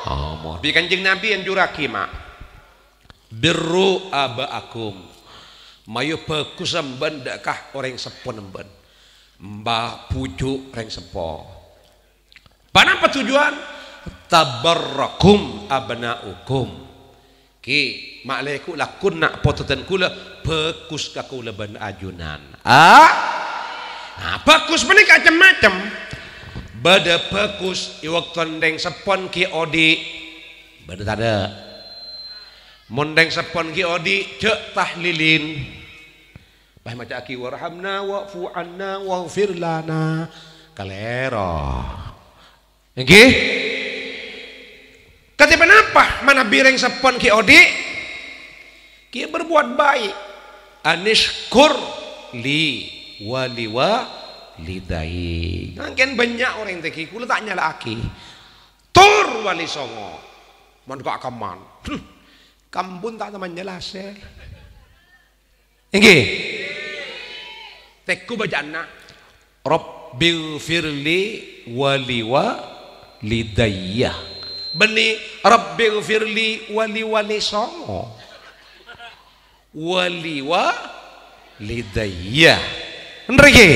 omor. Bi' Kanjeng Nabi anjurraghi, ma'. "Birru aba'akum." Mayu bhâghussa bân dâ' ka orèng seppona bân. Emba bhuju' orèng seppo. Ponapa tujuan? "Tabarrakum abna'ukum." Ki, ma' lèko lakon na' potodhân kaulâ, bhâghus ka kaulâ bân ajunan. Ah? Nah, bhâghus panèka cem-macem. Bâdâ bhâghus è bâkto orèng seppona ghi' odi'. Bâdâ tadâ'? Mon orèng seppona ghi' odi', jhâ' tahlilin. Pas maca'aghi, "Warhamna wa'fu 'anna waghfir lana." Kalèro. Èngghi? Kadhi ponapa manabi rèng seppon ghi' odi'? Ghi' berbuat baik. "Anishkur li wa li walidaik." Mangkèn bânnya' orèng tèngghi, kaulâ ta' nyala'aghi. Tur Wali Songo. Mon ka' kemman. Hmm. Kambun ta' teman nyelasè. Èngghi. Tèngghu bâca'anna, "Rabbighfirli wa li walidayya." Bânnè, "Rabbighfirli wa li Wali Songo." Wa li walidayya. Ènrèya.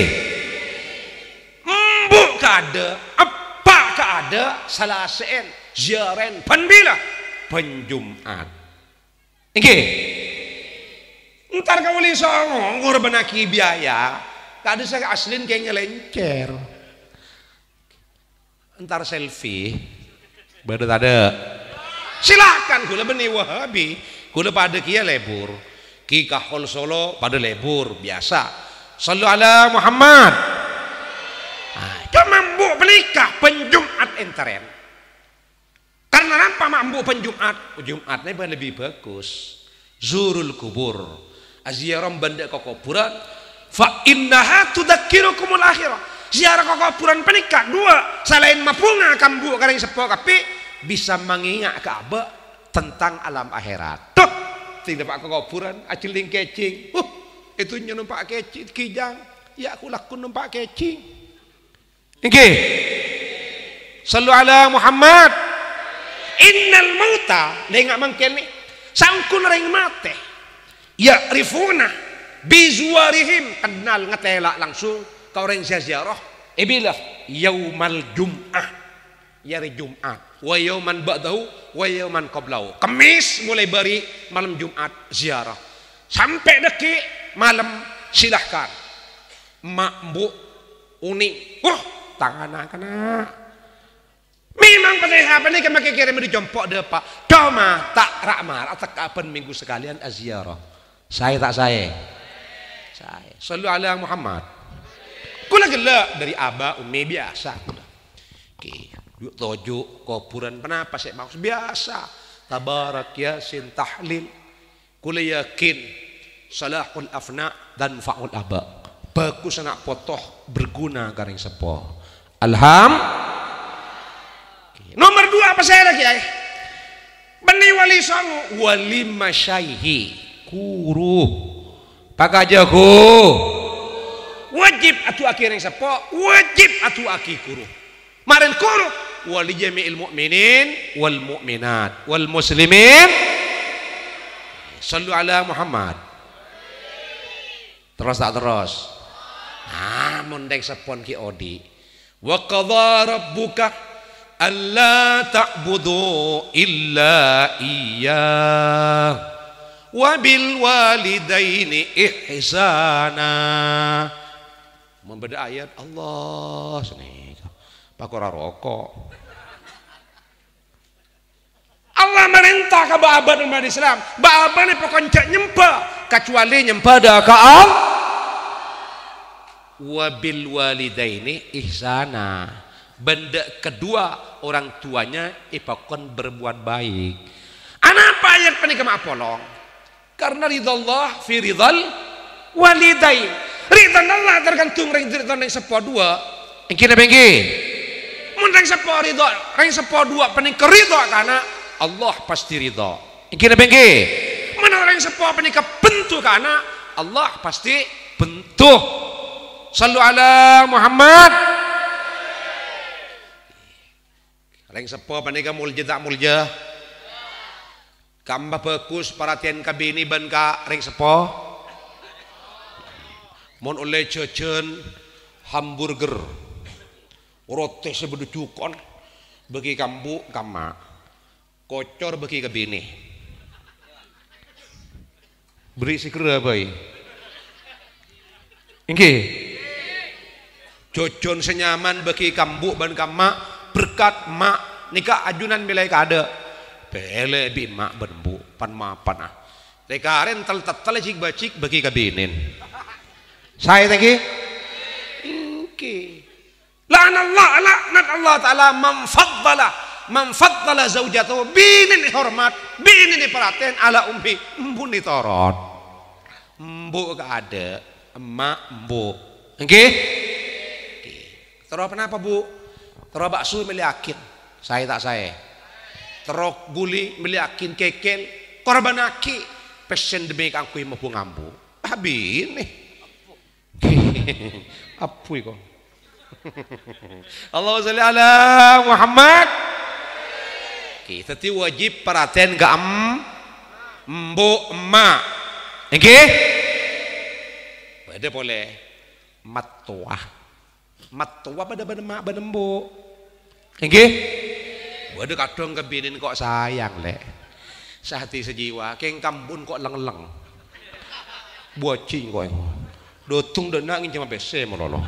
Embu' kaadâ', eppa' kaadâ', salasè'èn, ziyarèn, bân bilâ? Bân Jum'at. Èngghi. Entar ka Wali Songo ngorbhânnaghi biaya, kadhi sè aslèna kèngèng lèncèr. Entar selfie. Bâdâ tadâ'? Silakan, kaulâ bânnè Wahabi. Kaulâ padâ kèya lebur. Ki Kahol Solo padâ lebur, biyasa. Shallu ala Muhammad. Ah, coma embu' panèka bân Jum'at èntarèn. Karna napa ma' embu' bân Jum'at? Jum'at nèka lebbi bhâghus. Zurul kubur. Aziarah bân dâ' ka kobhurân. "Fa innaha tudzakkirukumul akhirah." Ziarah ka kobhurân panèka, duwâ', salaèn mabhunga ka embu' ka rèng seppo kabbhi, bisa mangenga' ka abâ' tentang alam akhèrat. Dhu, sè dâpa' ka kobhurân, ajhelling kèjing. Huh, è dhunnya nompa' kèjing, ghi' jhâng. Ya, aku lakon nompa' kèjing. Èngghi. Shallu ala Muhammad. Innal mauta, lènga' mangkèn nè, saongghuna rèng matè. Ya'rifuna bi zuwarihim, kennal ngatela' langsung ka orèng sè ziarah. È bilâ? Yaumal Jum'ah. È arè Jum'at. Wa yauman ba'dahu, wa yauman qablahu. Kemmès molaè bâri' malem Jum'at ziarah. Sampè' dâgghi' malem, silahkan. Ma' embu' onèng. Wah, tang na'-kana'. Memang panèka, panèka makè kèrèm dâri compo' dâpa'. Coma ta' ra'-mara' tekka' bân minggu sakalèyan aziarah. Saè ta' saè? Saè. Shallu ala Muhammad. Kaulâ ghellâ' dâri aba' ummi biyasa. Ki, ju'-toju' kobhurân ponapa sè maos biyasa. Tabarak, Yasin, tahlil. Kaulâ yakin, Salahul afna dan fa'ul aba. Bagus ana' poto, berguna ka rèng seppo. Alham-, Nomor dua apa saya lagi, ay? Bânnè wali songo, wali masyaihi, ghuru. Pakaja ghu-, wajib adu'aaghi rèng seppo, wajib adu'aaghi ghuru. Marèn ghuru, wali jami'il mu'minin wal mu'minat wal muslimin. Sallu ala Muhammad. Terros ta' terros? Ah, mon rèng seppon ghi' odi'. "Wa qadha rabbuka alla ta'budu illa iyyah wa bil walidaini ihsana." Mon bâdâ ayat Allah sanèka, pakara roko'. Allah marènta ka bâ'-abâ'na umat Islam. Bâ'-abâ'na pokon jhâ' nyembhâ, kacuali nyembhâ dâ' ka Allah. "Wa bil walidaini ihsana." Bân dâ' kedua orang tuanya èpakon berbuat baik. Anapa ayat panèka ma' apolong? Karena ridha Allah fi ridhal walidain. Ridhana Allah tergantung rèng, ridhana rèng seppo duwâ'. Èngghi napa èngghi? Mon rèng seppo ridha, rèng seppo duwâ' panèka ridha ka ana', Allah pasti ridha. Èngghi napa èngghi? Mon rèng seppo panèka bhento ka ana', Allah pasti bhento. Sallu ala Muhammad. Rèng seppo panèka molja ta' molja? Ka'emma bhâghus parhatèyan ka binè bân ka rèng seppo. Mon ollè jhâjhân hamburger, roti sè bâdâ jhuko'na, bâgi ka embu', ka emma'. Kocor bâgi ka binè. Bherri' sè ghârâ bhâi. Èngghi. Jhâjhân sè nyaman bâgi ka embu' bân ka emma', berkat emma' nèka ajunan mèlaè kaadâ'. Pèlè bi' emma' bân embu', pan-mapan, ah. Rè-karè entel-tettellè jhik-bâjhik bâgi ka binèna. Saè ta' èngghi? Èngghi. La'anallah, laknat Allah Ta'ala man faddala, man faddala zaujatahu, binèna èhormat, binèna èparhatèn, ala ummi, embu'na ètorot. Embu' kaadâ', emma' embu'. Èngghi? Èngghi. Terro ponapa, Bu'? Terro bakso mèlèyaghi. Saè ta' saè? Terro ghuli mèlèyaghi kèkèl, korbhânnaghi pèssèna dhemmi kaangghuy mabhung ambu. Ah, binè. Abbhu iko. Allahumma shalli ala Muhammad. Oke, dhâddhi wajib parhatèn ka em-, embu', emma'. Èngghi? Bâdâ polè mattowa. Mattowa padâ bân emma' bân embu'. Èngghi? Bâdâ kadhâng kabinèn ko' sayang, Lè'. Sahati sajiwa, kèng ka embu'na ko' leng-leng. Bâji' ko'. Dâteng dâ' enna' ngènjhâmma pèssè malolo.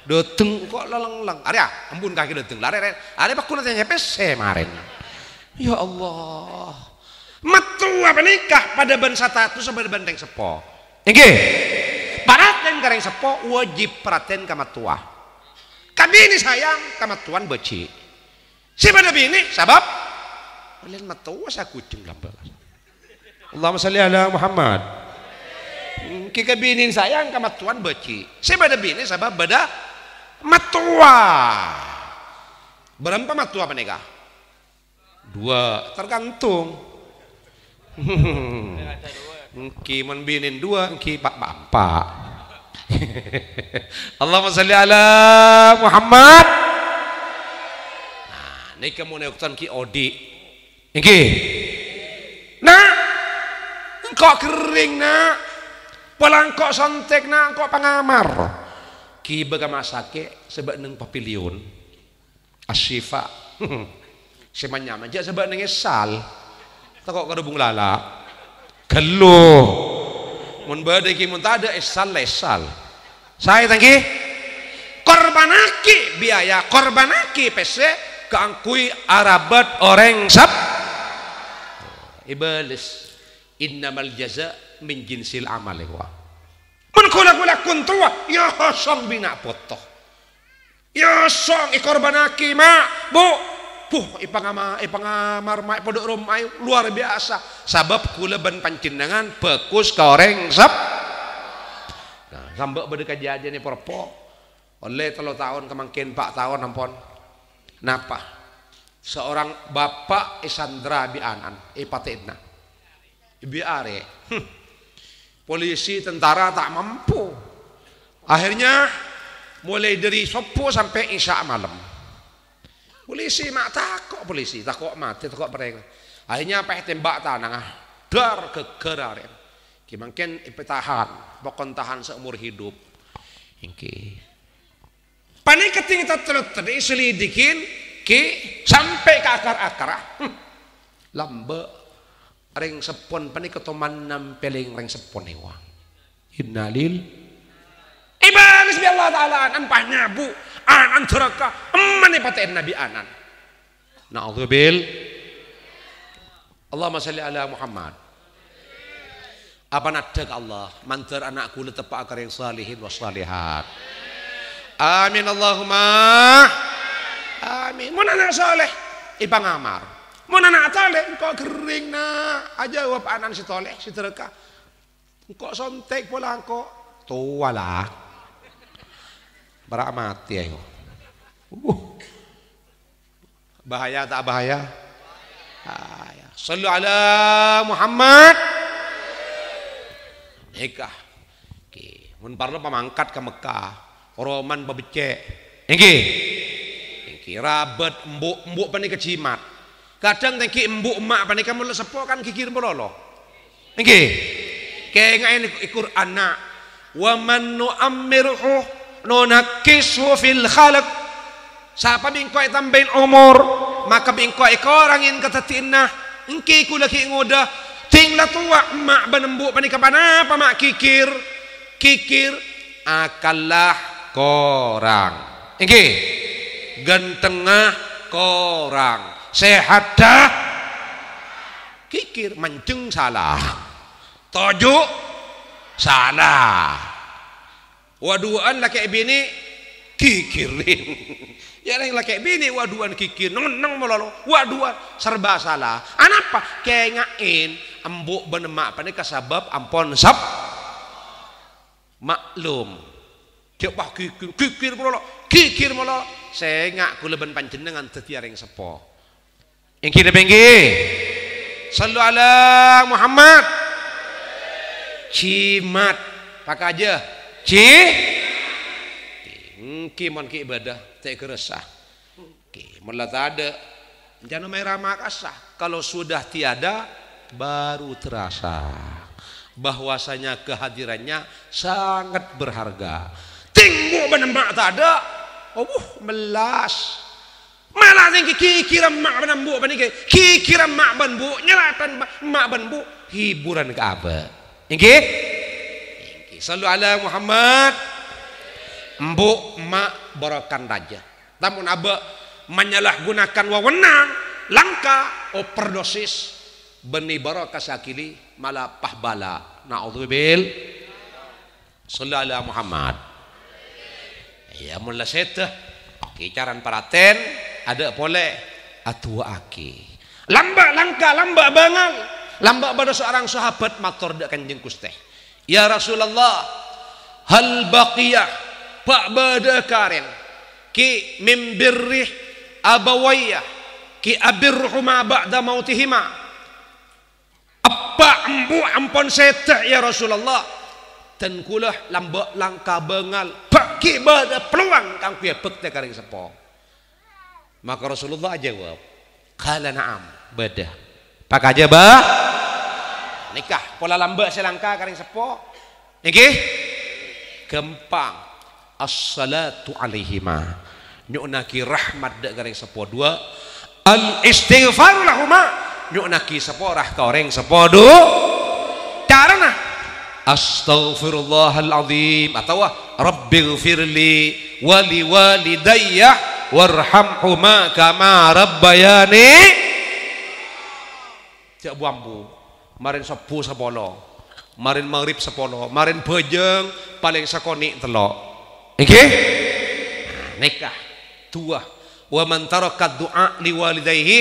Dâteng ko' leng-leng. Arèya, embu'na kakè dâteng. Larè, rè. Arèya pagghun atanya pèssè marèn. Ya Allah. Mattowa panèka padâ bân status, padâ bân rèng seppo. Èngghi? Parhatèn ka rèng seppo, wajib parhatèn ka mattowa. Ka binè sayang, ka mattowana bâji'. Sè padâ binè, sabâb polèn mattowa sagujeng lambâ'. Allahumma shalli ala Muhammad. Èngghi ka binè sayang, ka mattowana bâji'. Sè padâ binè sabâb bâdâ mattowa. Bârâmpa mattowa panèka? Dua, tergantung. Èngghi mon binèna dua, èngghi pa'-, pa'-, empa'. Allahumma shalli ala Muhammad. Nah, nèka mon è bâktowan ghi' odi'. Èngghi. Na', engko' ghering, Na'. Pola engko' sontèk, Na', engko' pangamar. Ghibâ ka rumah sakè' sè bâ' neng Papiliun. Asyifa. Sè manyama jhâ' sè bâ' neng Esal. Tako' ka Rubung Lala. Ghâllu. Mon bâdâ ghi' mon tadâ' Esal, Esal. Saè ta' èngghi? Korbhânnaghi biaya, korbhânnaghi pèssè kaangghuy arabât orèng sab-, èbâles. Innamal jaza min jinsil amal, èkowa. Mon ghulâ-ghulâ ghun towa, èosong bi' na' poto. Èosong èkorbhânnaghi, Ma', Bu'. Buh, èpangama-, èpangamar ma' è pondhuk roma, luar biasa. Sabâb kaulâ bân panjhennengngan bhâghus ka orèng sep-, nah, sambâ' bâdâ kadhâddhiyân è Porpo. Ollè tello taon, kamangkèn pa' taon ampon. Napa? Seorang bapa' èsandra bi' ana'na, èpatè'ana. Bi' arè. Hmm. Polisi, tentara ta' mampu. Akhirnya, mulai dari sobbhu sampè' isya malem. Polisi ma' tako' polisi, tako' matè, tako' pèrèng. Akhirnya pèh tembak tanangnga, dar ghâggâr arè. Ghi mangkèn èpètahan, pokon tahan seumur hidup. Èngghi. Panèka tèng tatèlèt tadâ' èselidiki, ghi, sampè' ka akar-akar, ah. Hmm. Lambâ'. Rèng seppon panèka toman nampèlèng rèng seppon èwang. Innalil-, èbâles bi' Allah Ta'ala, ana'na pas nyabu, ana'na dhârâka, emma'na èpatè'ana bi' ana'na. Na'udzubil-, Allahumma shalli ala Muhammad. Apa nadhâ ka Allah, mandhâr ana' kaulâ teppa'a ka rèng salihin wa shalihat. Amin, Allahumma amin. Mon ana' saleh, èpangamar. Mon ana' tolè, engko' ghering, na'. Ajâwâb ana'na sè tolè, sè dhârâka. Engko' sontèk pola engko'. Towa la. Para' matè, ayo. Uh. Bahaya ta' bahaya? Bahaya. Shallu ala Muhammad. Nèka. Èngghi, mon parlo pamangkat ka Mekkah, roman pabhecce'. Èngghi. Èngghi, rabât embu', embu' panèka jimat. Kadhâng tèngghi embu' emma' panèka mon la seppo kan ghighir malolo. Èngghi. Kaènga'è è Qur'anna, "Wa man nu'ammirhu nunakkishu fil khalq." Sapa bi' engko' ètambâi omor, maka bi' engko' èkorangè kadhâddhiyânna. Èngghi kaulâ ghi' ngodâ, ding la towa emma' bân embu' panèka ponapa ma' ghighir? Ghighir, akalla korang. Èngghi. Ghântengnga korang. Sehatta ghighir, manjheng sala. Toju' sala. Wa-duwâ'ân lakè' binè' ghighir. Ya, rèng lakè' binè' wa-duwâ'ân ghighir, neng-enneng malolo. Wa-duwâ'ân serba sala. Anapa? Kaènga'è, embu' bân emma' panèka sabâb ampon sep-, maklum. Jhâ' pas ghighir, ghighir malolo, ghighir malolo. Sènga' kaulâ bân panjhennengngan dhâddhiyâ rèng seppo. Èngghi napa èngghi? Shallu ala Muhammad. Jimat. Pakajâ. Ji-, èngghi mon ghi' bâdâ, ta' ghârâssa. Èngghi, mon la tadâ', èncana maèra makassa. Kalau sudah tiada, baru terasa bahwasanya kehadirannya sangat berharga. Ding embu' bân emma' tadâ', oh, wuh, mellas. Malah sè èngghi ghighir emma' bân embu' panèka, ghighir emma' bân embu', nyèrattè emma' bân embu', hiburan ka abâ'. Èngghi? Èngghi. Shallu ala Muhammad. Embu' emma' bhârokan rajâ. Tamon abâ' manyalahgunakan wewenang, langka, overdosis, bânnè bhâroka sè aghili, malah pas bâlâ. Na'udzubil-, Shallu ala Muhammad. Iyâ, mon la sèdhâ, kècaran paratèn, adâ' polè, adu'aaghi. Lambâ' langka, lambâ' bângal, lambâ' bâdâ seorang sahabat mator dâ' Kanjeng Ghustè, "Ya Rasulullah, hal baqiya, bâ' bâdâ karèn, ki min birri abawayya, ki abirruhuma ba'da mautihima?" Eppa' embu' ampon sèdhâ, ya Rasulullah. Dan kaulâ lambâ' langka bângal, bâ' ghi' bâdâ peluang kaangghuy abhâktè ka rèng seppo. Maka Rasulullah ajâwâb, "Qala na'am, bâdâ." Pakajâ, bâ-, nèka pola lambâ' sè langka ka rèng seppo. Èngghi? Ghâmpang. Assalatu alaihima. Nyo'onnaghi rahmat dâ' ka rèng seppo duwâ'. Al istighfaru lahuma. Nyo'onnaghi sapora ka orèng seppo du-, carana, "Astaghfirullahal azim," atawa, "Rabbighfirli wa liwalidayya warhamhuma kama rabbayani." Jhâ' bu-ambu. Marèn sobbhu sapolo. Marèn maghrib sapolo. Marèn bhâjâng palèng sakonè' tello'. Èngghi? Nèka. Duwâ'. "Wa man taraka du'a li walidaihi,"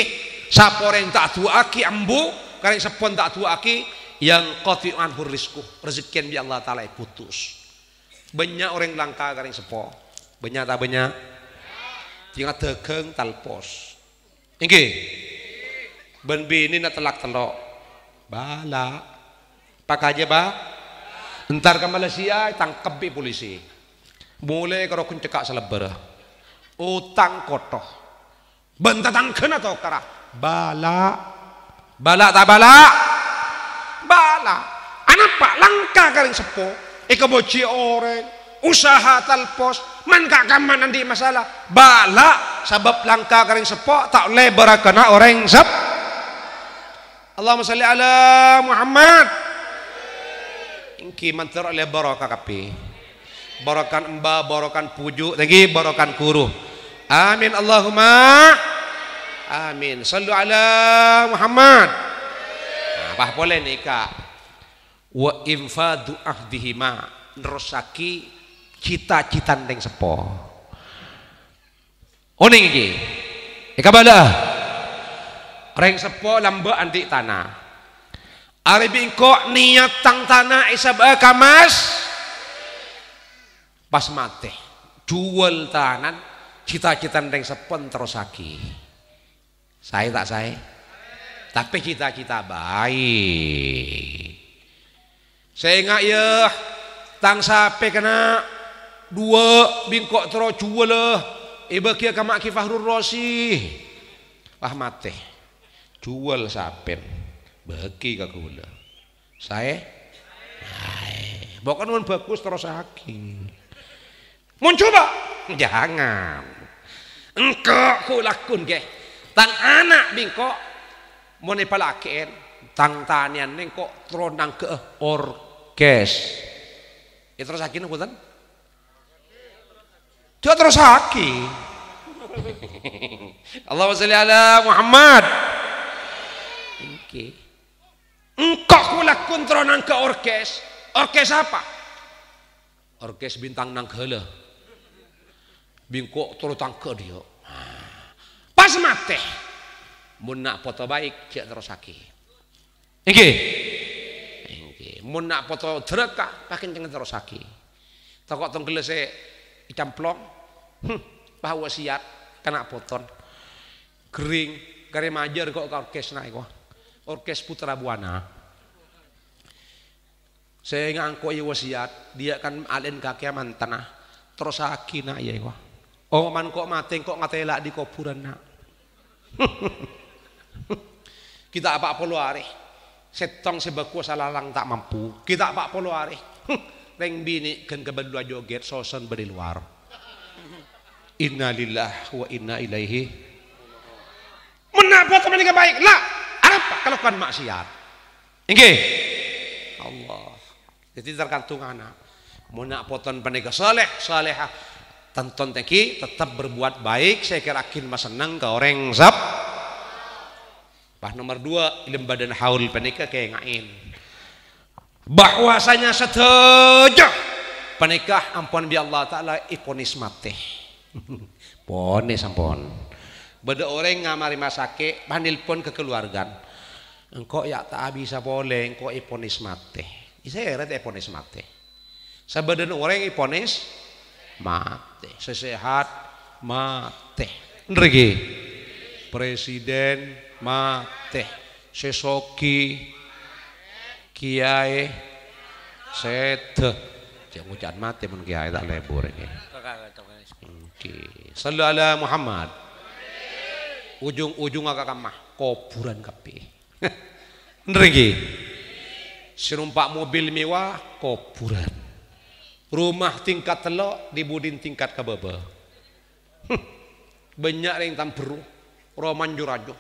sapa orèng ta' adu'aaghi ambu, ka rèng seppona ta' adu'aaghi, "yanqati' anhu rizquh," rejekkèna bi' Allah Ta'ala èputus. Bânnya' orèng langka ka rèng seppo. Bânnya' ta' bânnya'? Sènga' dhâghâng talpos. Èngghi. Bân binèna tellak tello'. Bâlâ'. Pakajâ, Pak. Entar ka Malaysia, ètangkep bi' polisi. Molè karo ghun cekka' salèbârâ. Otang kotto. Bân tatangghâna tokara. Bâlâ'. Bâlâ' ta' bâlâ'? Bâlâ'. Anapa? Langka ka rèng seppo. Èkabâjhi orèng. Usaha talpos. Man ka-, kamman andi' masalah. Bâlâ'. Sabâb langka ka rèng seppo, ta' ollè bârâkana orèng sep-, Allahumma shalli ala Muhammad. Èngghi, mandhâr ollè barokah kabbhi. Barokan emba, barokan bhuju', èngghi, barokan ghuru. Amin, Allahumma amin. Shallu ala Muhammad. Nah, pas polè nèka. Wa infadhu ahdihima, nerrossaghi cita-citana rèng seppo. Onèng iki. Èkabâlâ. Rèng seppo lambâ' andi' tana. Arè bi' engko' niyat tang tana èsabâ ka mas-, pas matè. Juwâl tanana, cita-citana rèng seppo terrossaghi. Saè ta' saè? Tapè cita-cita bhâi. Sènga', yâ, tang sapè kana' duwâ' bi' engko' terro juwâlâ, èbâghiyâ ka Ma' Ki Fahrur Rozi. Wah, matè. Juwâl sapèna, bâghi ka kaulâ. Saè? Saè. Pokokna mon bhâghus terrossaghi. Mon jhubâ'? Jangan. Engko' ghu-, laghun, ghi. Tang ana' bi' engko' mon èpalakè'è, tang tanèyanna engko' terro nangghâ'â orkes. Èterrossaghi napa bhunten? Jhâ' terrossaghi. Allahumma shalli ala Muhammad. Èngghi. Engko' ghu-, laghun terro nangghâ orkes. Orkes apa? Orkes Bintang Nanggala. Bi' engko' terro tangghâ dhiyâ. Pas matè. Mon na' poto baik, jhâ' terrossaghi. Èngghi. Èngghi. Mon na' poto dhârâka, pakenceng terrossaghi. Tako' tongghella sè ècamplong. Hmm, pas wasiat, ka na' potona. Ghering, karè majâr ko' ka orkesna èko. Orkes Putra Buana. Sè ngangko'è wasiat, dhiyâ kan alè'en kakèya mantanna. Terrossaghi na' iyâ èko. Oh, man ko' matè, ko' ngatèla' dhi' kobhurânna. Ghi' ta' pa' polo arè. Sèttong sè bhâko salalang ta' mampu. Ghi' ta' pa' polo arè. Rèng binè' ghân kabâllu ajogèt, soson bâdâ è lowar. Innalillahi wa inna ilaihi. Mon na' poto panèka baik, la, arapa? Kalakowan maksiat. Èngghi. Allah. Dhâddhi tergantung ana'. Mon na' potona panèka saleh, salehah, tanto èngghi tetep berbuat baik, sè kèra-kèra masenneng ka orèng sep-, Pas nomor dua, è lem bâdân haul panèka kènga'è bahwasanya sadhâjâ panèka ampon bi' Allah Ta'ala èponis matè. Ponis ampon. Bâdâ orèng ngamar è masakè', pas nelpon ka kaluwargana. "Engko' ya' ta' abisa polè, engko' èponis matè." Isèra ta' èponis matè? Sabâdâna orèng èponis matè. Sè sehat matè. Èngghi. Presiden matè. Sè soghi, kiyaè, sèdhâ. Jhâ' ngoca'na matè mon kiyaè ta' lebur èngghi. Èngghi. Shallu ala Muhammad. Ujung-ujungnga ka kamma, kobhurân kabbhi. Èngghi. Sè nompa' mobil mewah, kobhurân. Roma tingkat tello', dhi-budhina tingkat ka bâbâ. Bânnya' rèng Tamberru, romana jhur-ajhur.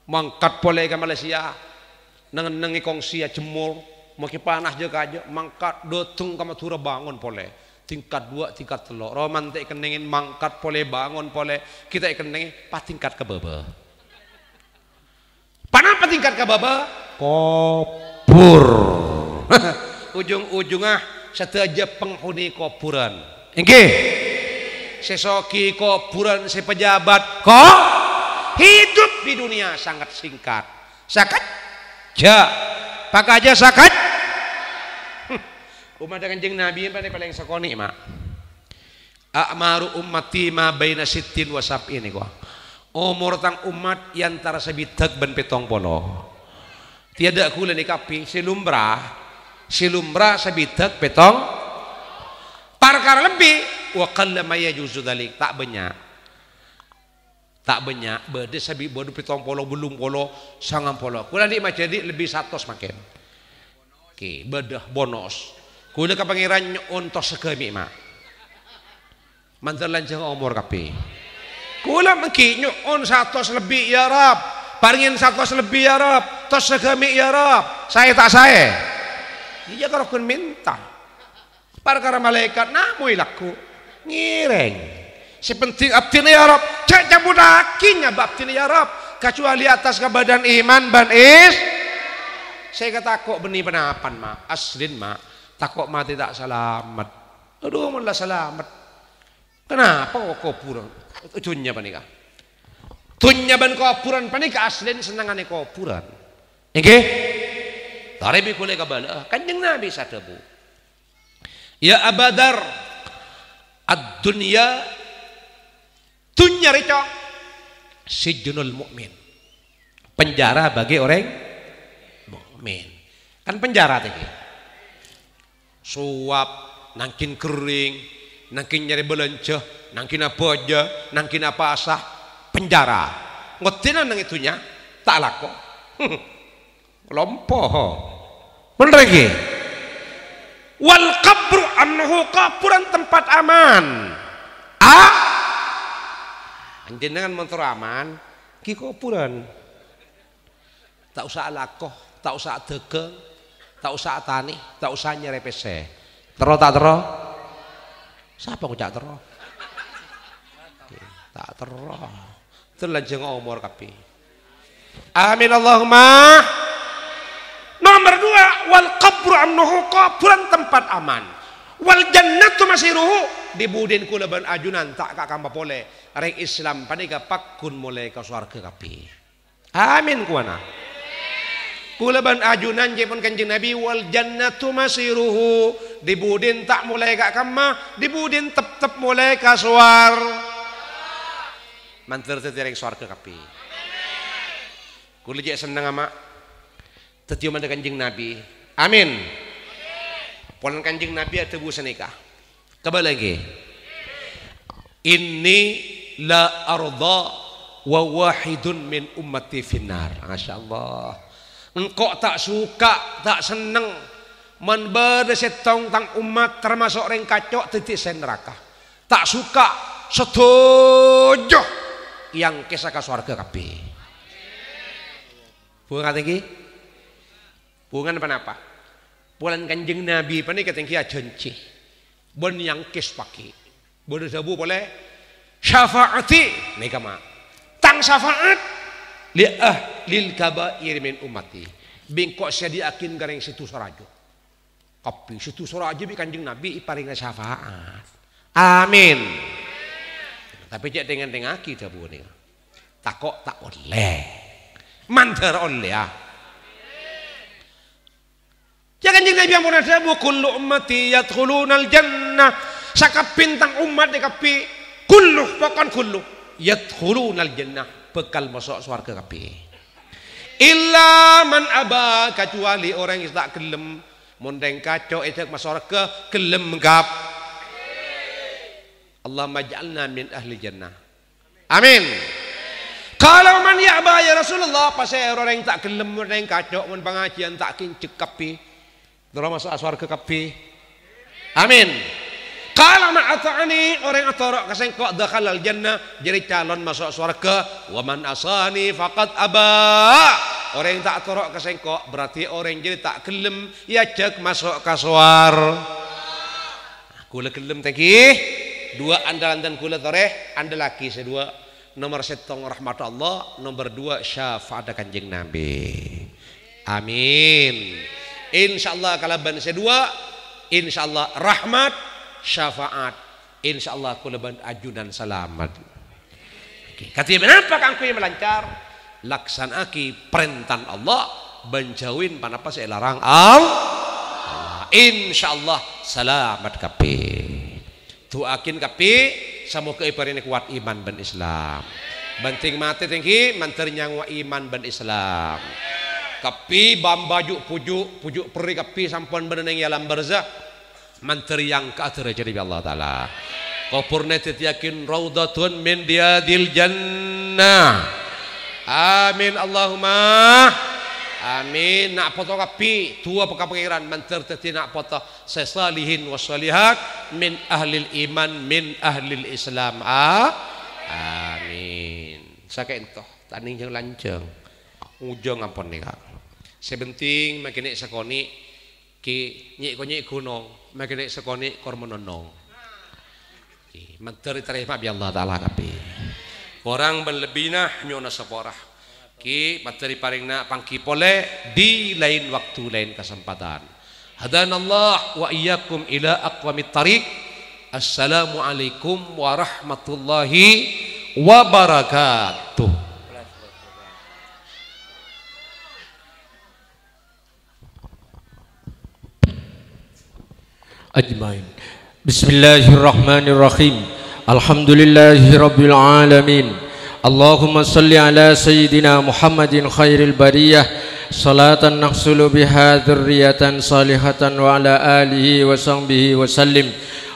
Mangkat polè ka Malaysia. Neng-ennengngè kongsi ajemmor, makè panas jhâ' kajâ', mangkat dâteng ka Madhurâ bângon polè. Tingkat duwâ', tingkat tello'. Romana ta' èkennengngè mangkat polè, bângon polè. Ghi' ta' èkennengngè, pas tingkat ka bâbâ. Ponapa tingkat ka bâbâ? Kobhur. Ujung-ujungnga sadhâjâ penghuni kobhurân. Èngghi. Sè soghi kobhurân, sè pejabat ko-, hidup di dunia sangat singkat. Sakejjhâ'. Pakajâ sakej-, Ommaddhâ Kanjeng Nabi paling, paling sakonè', ma'. "A'maru ummati ma baina sittin wa sab'in," nèko. Omor tang ommat è antara sabidhâk bân pèttong polo. Tèyadhâ' ghulâ nè kabbhi, sè lumrah, sè lumrah sabidhâk pèttong. Parkara lebbi, wa qalla ma yajuzu dzalik, ta' bânnya'. Ta' bânnya', bâdâ sabi-, bâdâ pèttong polo, bâllung polo, sangang polo. Ghulâ andi' majâdi' lebbi satos mangkèn. Oke, bâdâ bonus. Ghulâ ka Pangèran nyo'on tos saghâmè', ma'. Mandhâr lanjhâng omor kabbhi. Ghulâ manggi nyo'on satos lebbi, ya Rabb. Parèngè satos lebbi, ya Rabb. Tos saghâmè', ya Rabb. Saè ta' saè? Iyâ, karoghân mènta. Parkara malaèkat namoy lagghu'. Ngèrèng. Sè penting abdhina, ya Rabb. Jhâ' cabudhâghi nyabâ abdhina, ya Rabb. Kajhâbhâli attas kabâdâ'ân iman bân is-, sè katako' bânnè ponapan, ma'. Aslin, ma'. Tako' matè ta' salamet. Adhu, mon la salamet. Kenapa kok kobhurân? Dhunnya panèka. Dhunnya bân kobhurân panèka aslèna sennengnganna kobhurân. Èngghi? Tarèmè ghulâ kabâlâ'â. Kanjeng Nabi sè adhâbu, "Ya Aba Dzar, ad-dunya, dhunnya rèya sijnul mu'min." Penjara bagi orang mukmin. Kan penjara tadi. Sowap, nangkèn ghering, nangkèn nyarè bâlânjhâ, nangkèn abâjâ, nangkèn apasa, penjara. Ngoddhina neng è dhunnya, ta' alako. Lompo. Bhender ghi? Wal qabru amnuhu, kobhurân tempat aman. Ah? Panjhennengngan mon terro aman, ghi kobhurân. Ta' osa alako, ta' osa adhâghâng, ta' osa atanè, ta' osa nyarè pèssè. Terro ta' terro? Sapa ngoca' terro? Ta' terro. Terro lanjhâng omor kabbhi. Amin Allahumma. Nomor dua, wal qabru amnuhu, kobhurân tempat aman. Wal jannatu masiruhu, di-budina kaulâ bân ajunan ta' ka-, kamma polè. Rèng Islam panèka pagghun molaè ka sowarghâ kabbhi. Amin, kowana. Kaulâ bân ajunan ca'èpon Kanjeng Nabi, "Wal jannatu masiruhu." Di-budina ta' molaè ka kamma, di-budina teptep molaè ka sowar-, mandhâr dhâddhi rèng sowarghâ kabbhi. Kaulâ cè' sennengnga, ma', dhâddhi ommaddhâ Kanjeng Nabi. Amin. Polana Kanjeng Nabi adhâbu sanèka. Kabâlâ ghi? "Inni la ardha wa wahidun min ummati finnar." Masya Allah. Engko' ta' suka, ta' senneng, mon bâdâ sèttong tang ommat, tamaso' rèng kaco', dhâddhi sè naraka. Ta' suka, sadhâjâ èangkèsa ka sowarghâ kabbhi. Bhunga tèngghi? Bhungana ponapa? Polana Kanjeng Nabi panèka tèngghi ajhânjhi, "Bân èangkès pagghi'." Bân adhâbu polè, "Syafa'ati," nèka, ma', "tang syafa'at, li ahlil kaba'ir min ummati." Bi' engko' sadhiyâ'aghin ka rèng sè dhusa rajâ. Kabbhi sè dhusa rajâ bi' Kanjeng Nabi èparèngana syafa'at. Amin. Tapè cè' tèng-ngèntèngngaghi dhâbu nèka. Tako' ta' ollè. Mandhâr ollè, ya. Ya, Kanjeng Nabi ampon adhâbu, "Kullu ummati yadkhulunal jannah." Sakabbhina tang ommat è kabbhi, kullu, pokon kullu, yadkhulunal jannah, bhâkal maso' sowarghâ kabbhi. Illa man aba, kacuali orèng sè ta' ghellem. Mon rèng kaco' èdhâk masowarghâ, ghellem kap-, Allahumma ij'alna min ahli jannah. Amin. Qala, "Wa man ya'ba ya Rasulullah?" Pasèra orèng ta' ghellem, orèng kaco', mon pangajiyân ta' kènjhek kabbhi. Terro maso' sowarghâ kabbhi. Amin. Qala, "Man ata'ani," orèng atoro' ka sèngko', "dakhalal jannah," jârèya calon maso' sowarghâ. "Wa man asani faqad aba." Orèng ta' atoro' ka sèngko', berarti orèng jârèya ta' ghellem èajhâk maso' ka sowar-, Kaulâ ghellem tèngghi. Duwâ' andhâlân kaulâ torè, andhâllaghi sè duwâ'. Nomor sèttong rahmat Allah, nomor duwâ' syafa'atta Kanjeng Nabi. Amin. Insyaallah kalabân sè duwâ', insyaallah rahmat, syafaat. Insyaallah kaulâ bân ajunan salamet. Oke, kadhi ponapa kaangghuy malancar? Laksana'aghi parèntana Allah, bân jhâuwi ponapa sè èlarang Allah. Insyaallah salamet kabbhi. Du'aaghi kabbhi, samoghâ èparèngana kowat iman bân Islam. Bân dhing matè dhinggi, mandhâr nyangowa iman bân Islam. Kabbhi bâmbâ ju'-bhuju', bhuju' perri kabbhi sampon bâdâ neng è alam barzakh. Mandhâr èangka'a dârâjhâddhâ bi' Allah Ta'ala. Kobhurrâ dhâddhiyâghi raudhatun min riyadhil jannah. Amin, Allahumma amin. Na' poto kabbhi, du'a ka Pangèran, mandhâr dhâddhi na' poto sè salihin wa salihat, min ahlil iman, min ahlil Islam. A-, amin. Saka'ènto, ta' nèng jhâng-lanjhâng. Ojhân ampon nèka. Sè penting, makè nè' sakonè', Ki, nyè'-konyè' ghunong, makè nè' sakonè' korma nonnong. Ki, mandhâr ètarèma bi' Allah Ta'ala kabbhi. Korang bân lebbina nyo'ona sapora. Ki, mandhâr èparèngana pangghi polè di lain waktu, lain kesempatan. Hadanallah wa iyyakum ila aqwamit thariq. Assalamualaikum warahmatullahi wabarakatuh. أجمعين. بسم الله الرحمن الرحيم. الحمد لله رب العالمين. اللهم صل على سيدنا محمد خير البرية، صلاة نحصل بها ذرية صالحة، وعلى آله وصحبه وسلم.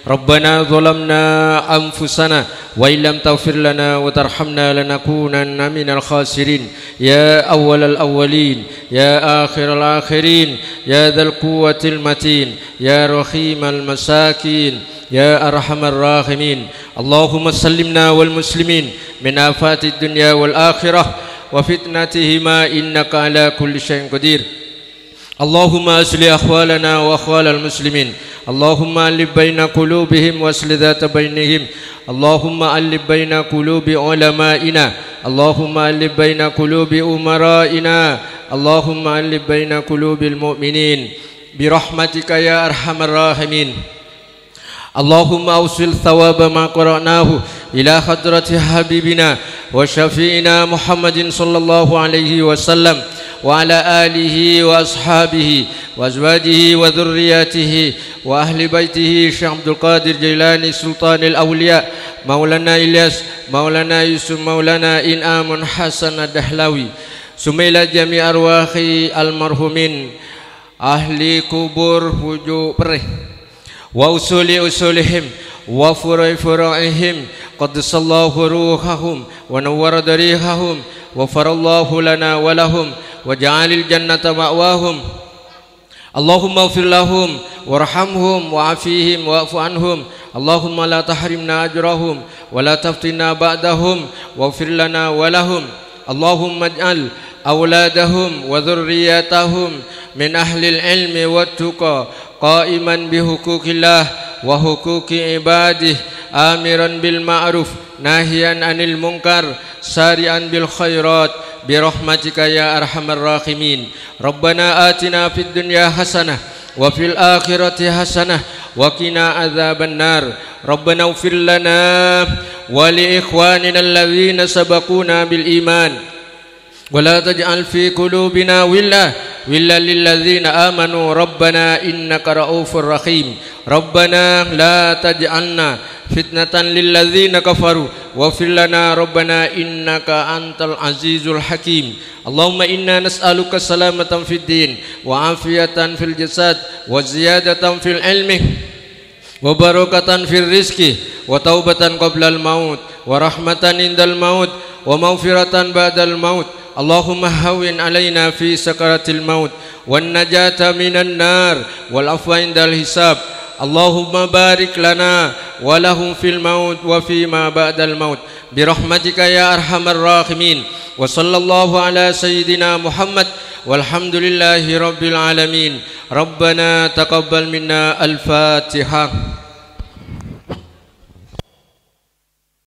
ربنا ظلمنا أنفسنا وإن لم تغفر لنا وترحمنا لنكونن من الخاسرين. يا أول الأولين، يا آخر الآخرين، يا ذا القوة المتين، يا رحيم المساكين، يا أرحم الراحمين. اللهم سلمنا والمسلمين من آفات الدنيا والآخرة وفتنتهما إنك على كل شيء قدير. اللهم أصلح أحوالنا وأحوال المسلمين. اللهم ألف بين قلوبهم وأصلح ذات بينهم. اللهم ألف بين قلوب علمائنا. اللهم ألف بين قلوب أمرائنا. اللهم ألف بين قلوب المؤمنين برحمتك يا أرحم الراحمين. اللهم أوصل ثواب ما قرأناه إلى حضرة حبيبنا وشفيعنا محمد صلى الله عليه وسلم وعلى آله وأصحابه وأزواجه وذرياته وأهل بيته شيخ عبد القادر جيلاني سلطان الأولياء مولانا إلياس مولانا يوسف مولانا إنعام حسن الدهلوي ثم إلى جميع أرواح المرحومين أهل قبور Bhuju' Perrè. وأصول أصولهم وفروع فروعهم قدس الله روحهم ونور ضريحهم غفر الله لنا ولهم وجعل الجنة مأواهم. اللهم اغفر لهم وارحمهم وعافهم واعف عنهم. اللهم لا تحرمنا أجرهم ولا تفتنا بعدهم واغفر لنا ولهم. اللهم اجعل أولادهم وذريتهم من أهل العلم والتقى قائما بحقوق الله وحقوق عباده آمرا بالمعروف ناهيا عن المنكر سارعا بالخيرات برحمتك يا أرحم الراحمين. ربنا آتنا في الدنيا حسنة وفي الآخرة حسنة وقنا عذاب النار. ربنا اغفر لنا ولإخواننا الذين سبقونا بالإيمان ولا تجعل في قلوبنا غلا غلا للذين آمنوا ربنا إنك رءوف رحيم. ربنا لا تجعلنا فتنة للذين كفروا واغفر لنا ربنا إنك أنت العزيز الحكيم. اللهم إنا نسألك سلامة في الدين وعافية في الجسد وزيادة في العلم وبركة في الرزق وتوبة قبل الموت ورحمة عند الموت ومغفرة بعد الموت. اللهم هون علينا في سكرات الموت والنجاة من النار والعفو عند الحساب. اللهم بارك لنا ولهم في الموت وفيما بعد الموت برحمتك يا أرحم الراحمين. وصلى الله على سيدنا محمد والحمد لله رب العالمين. ربنا تقبل منا الفاتحة.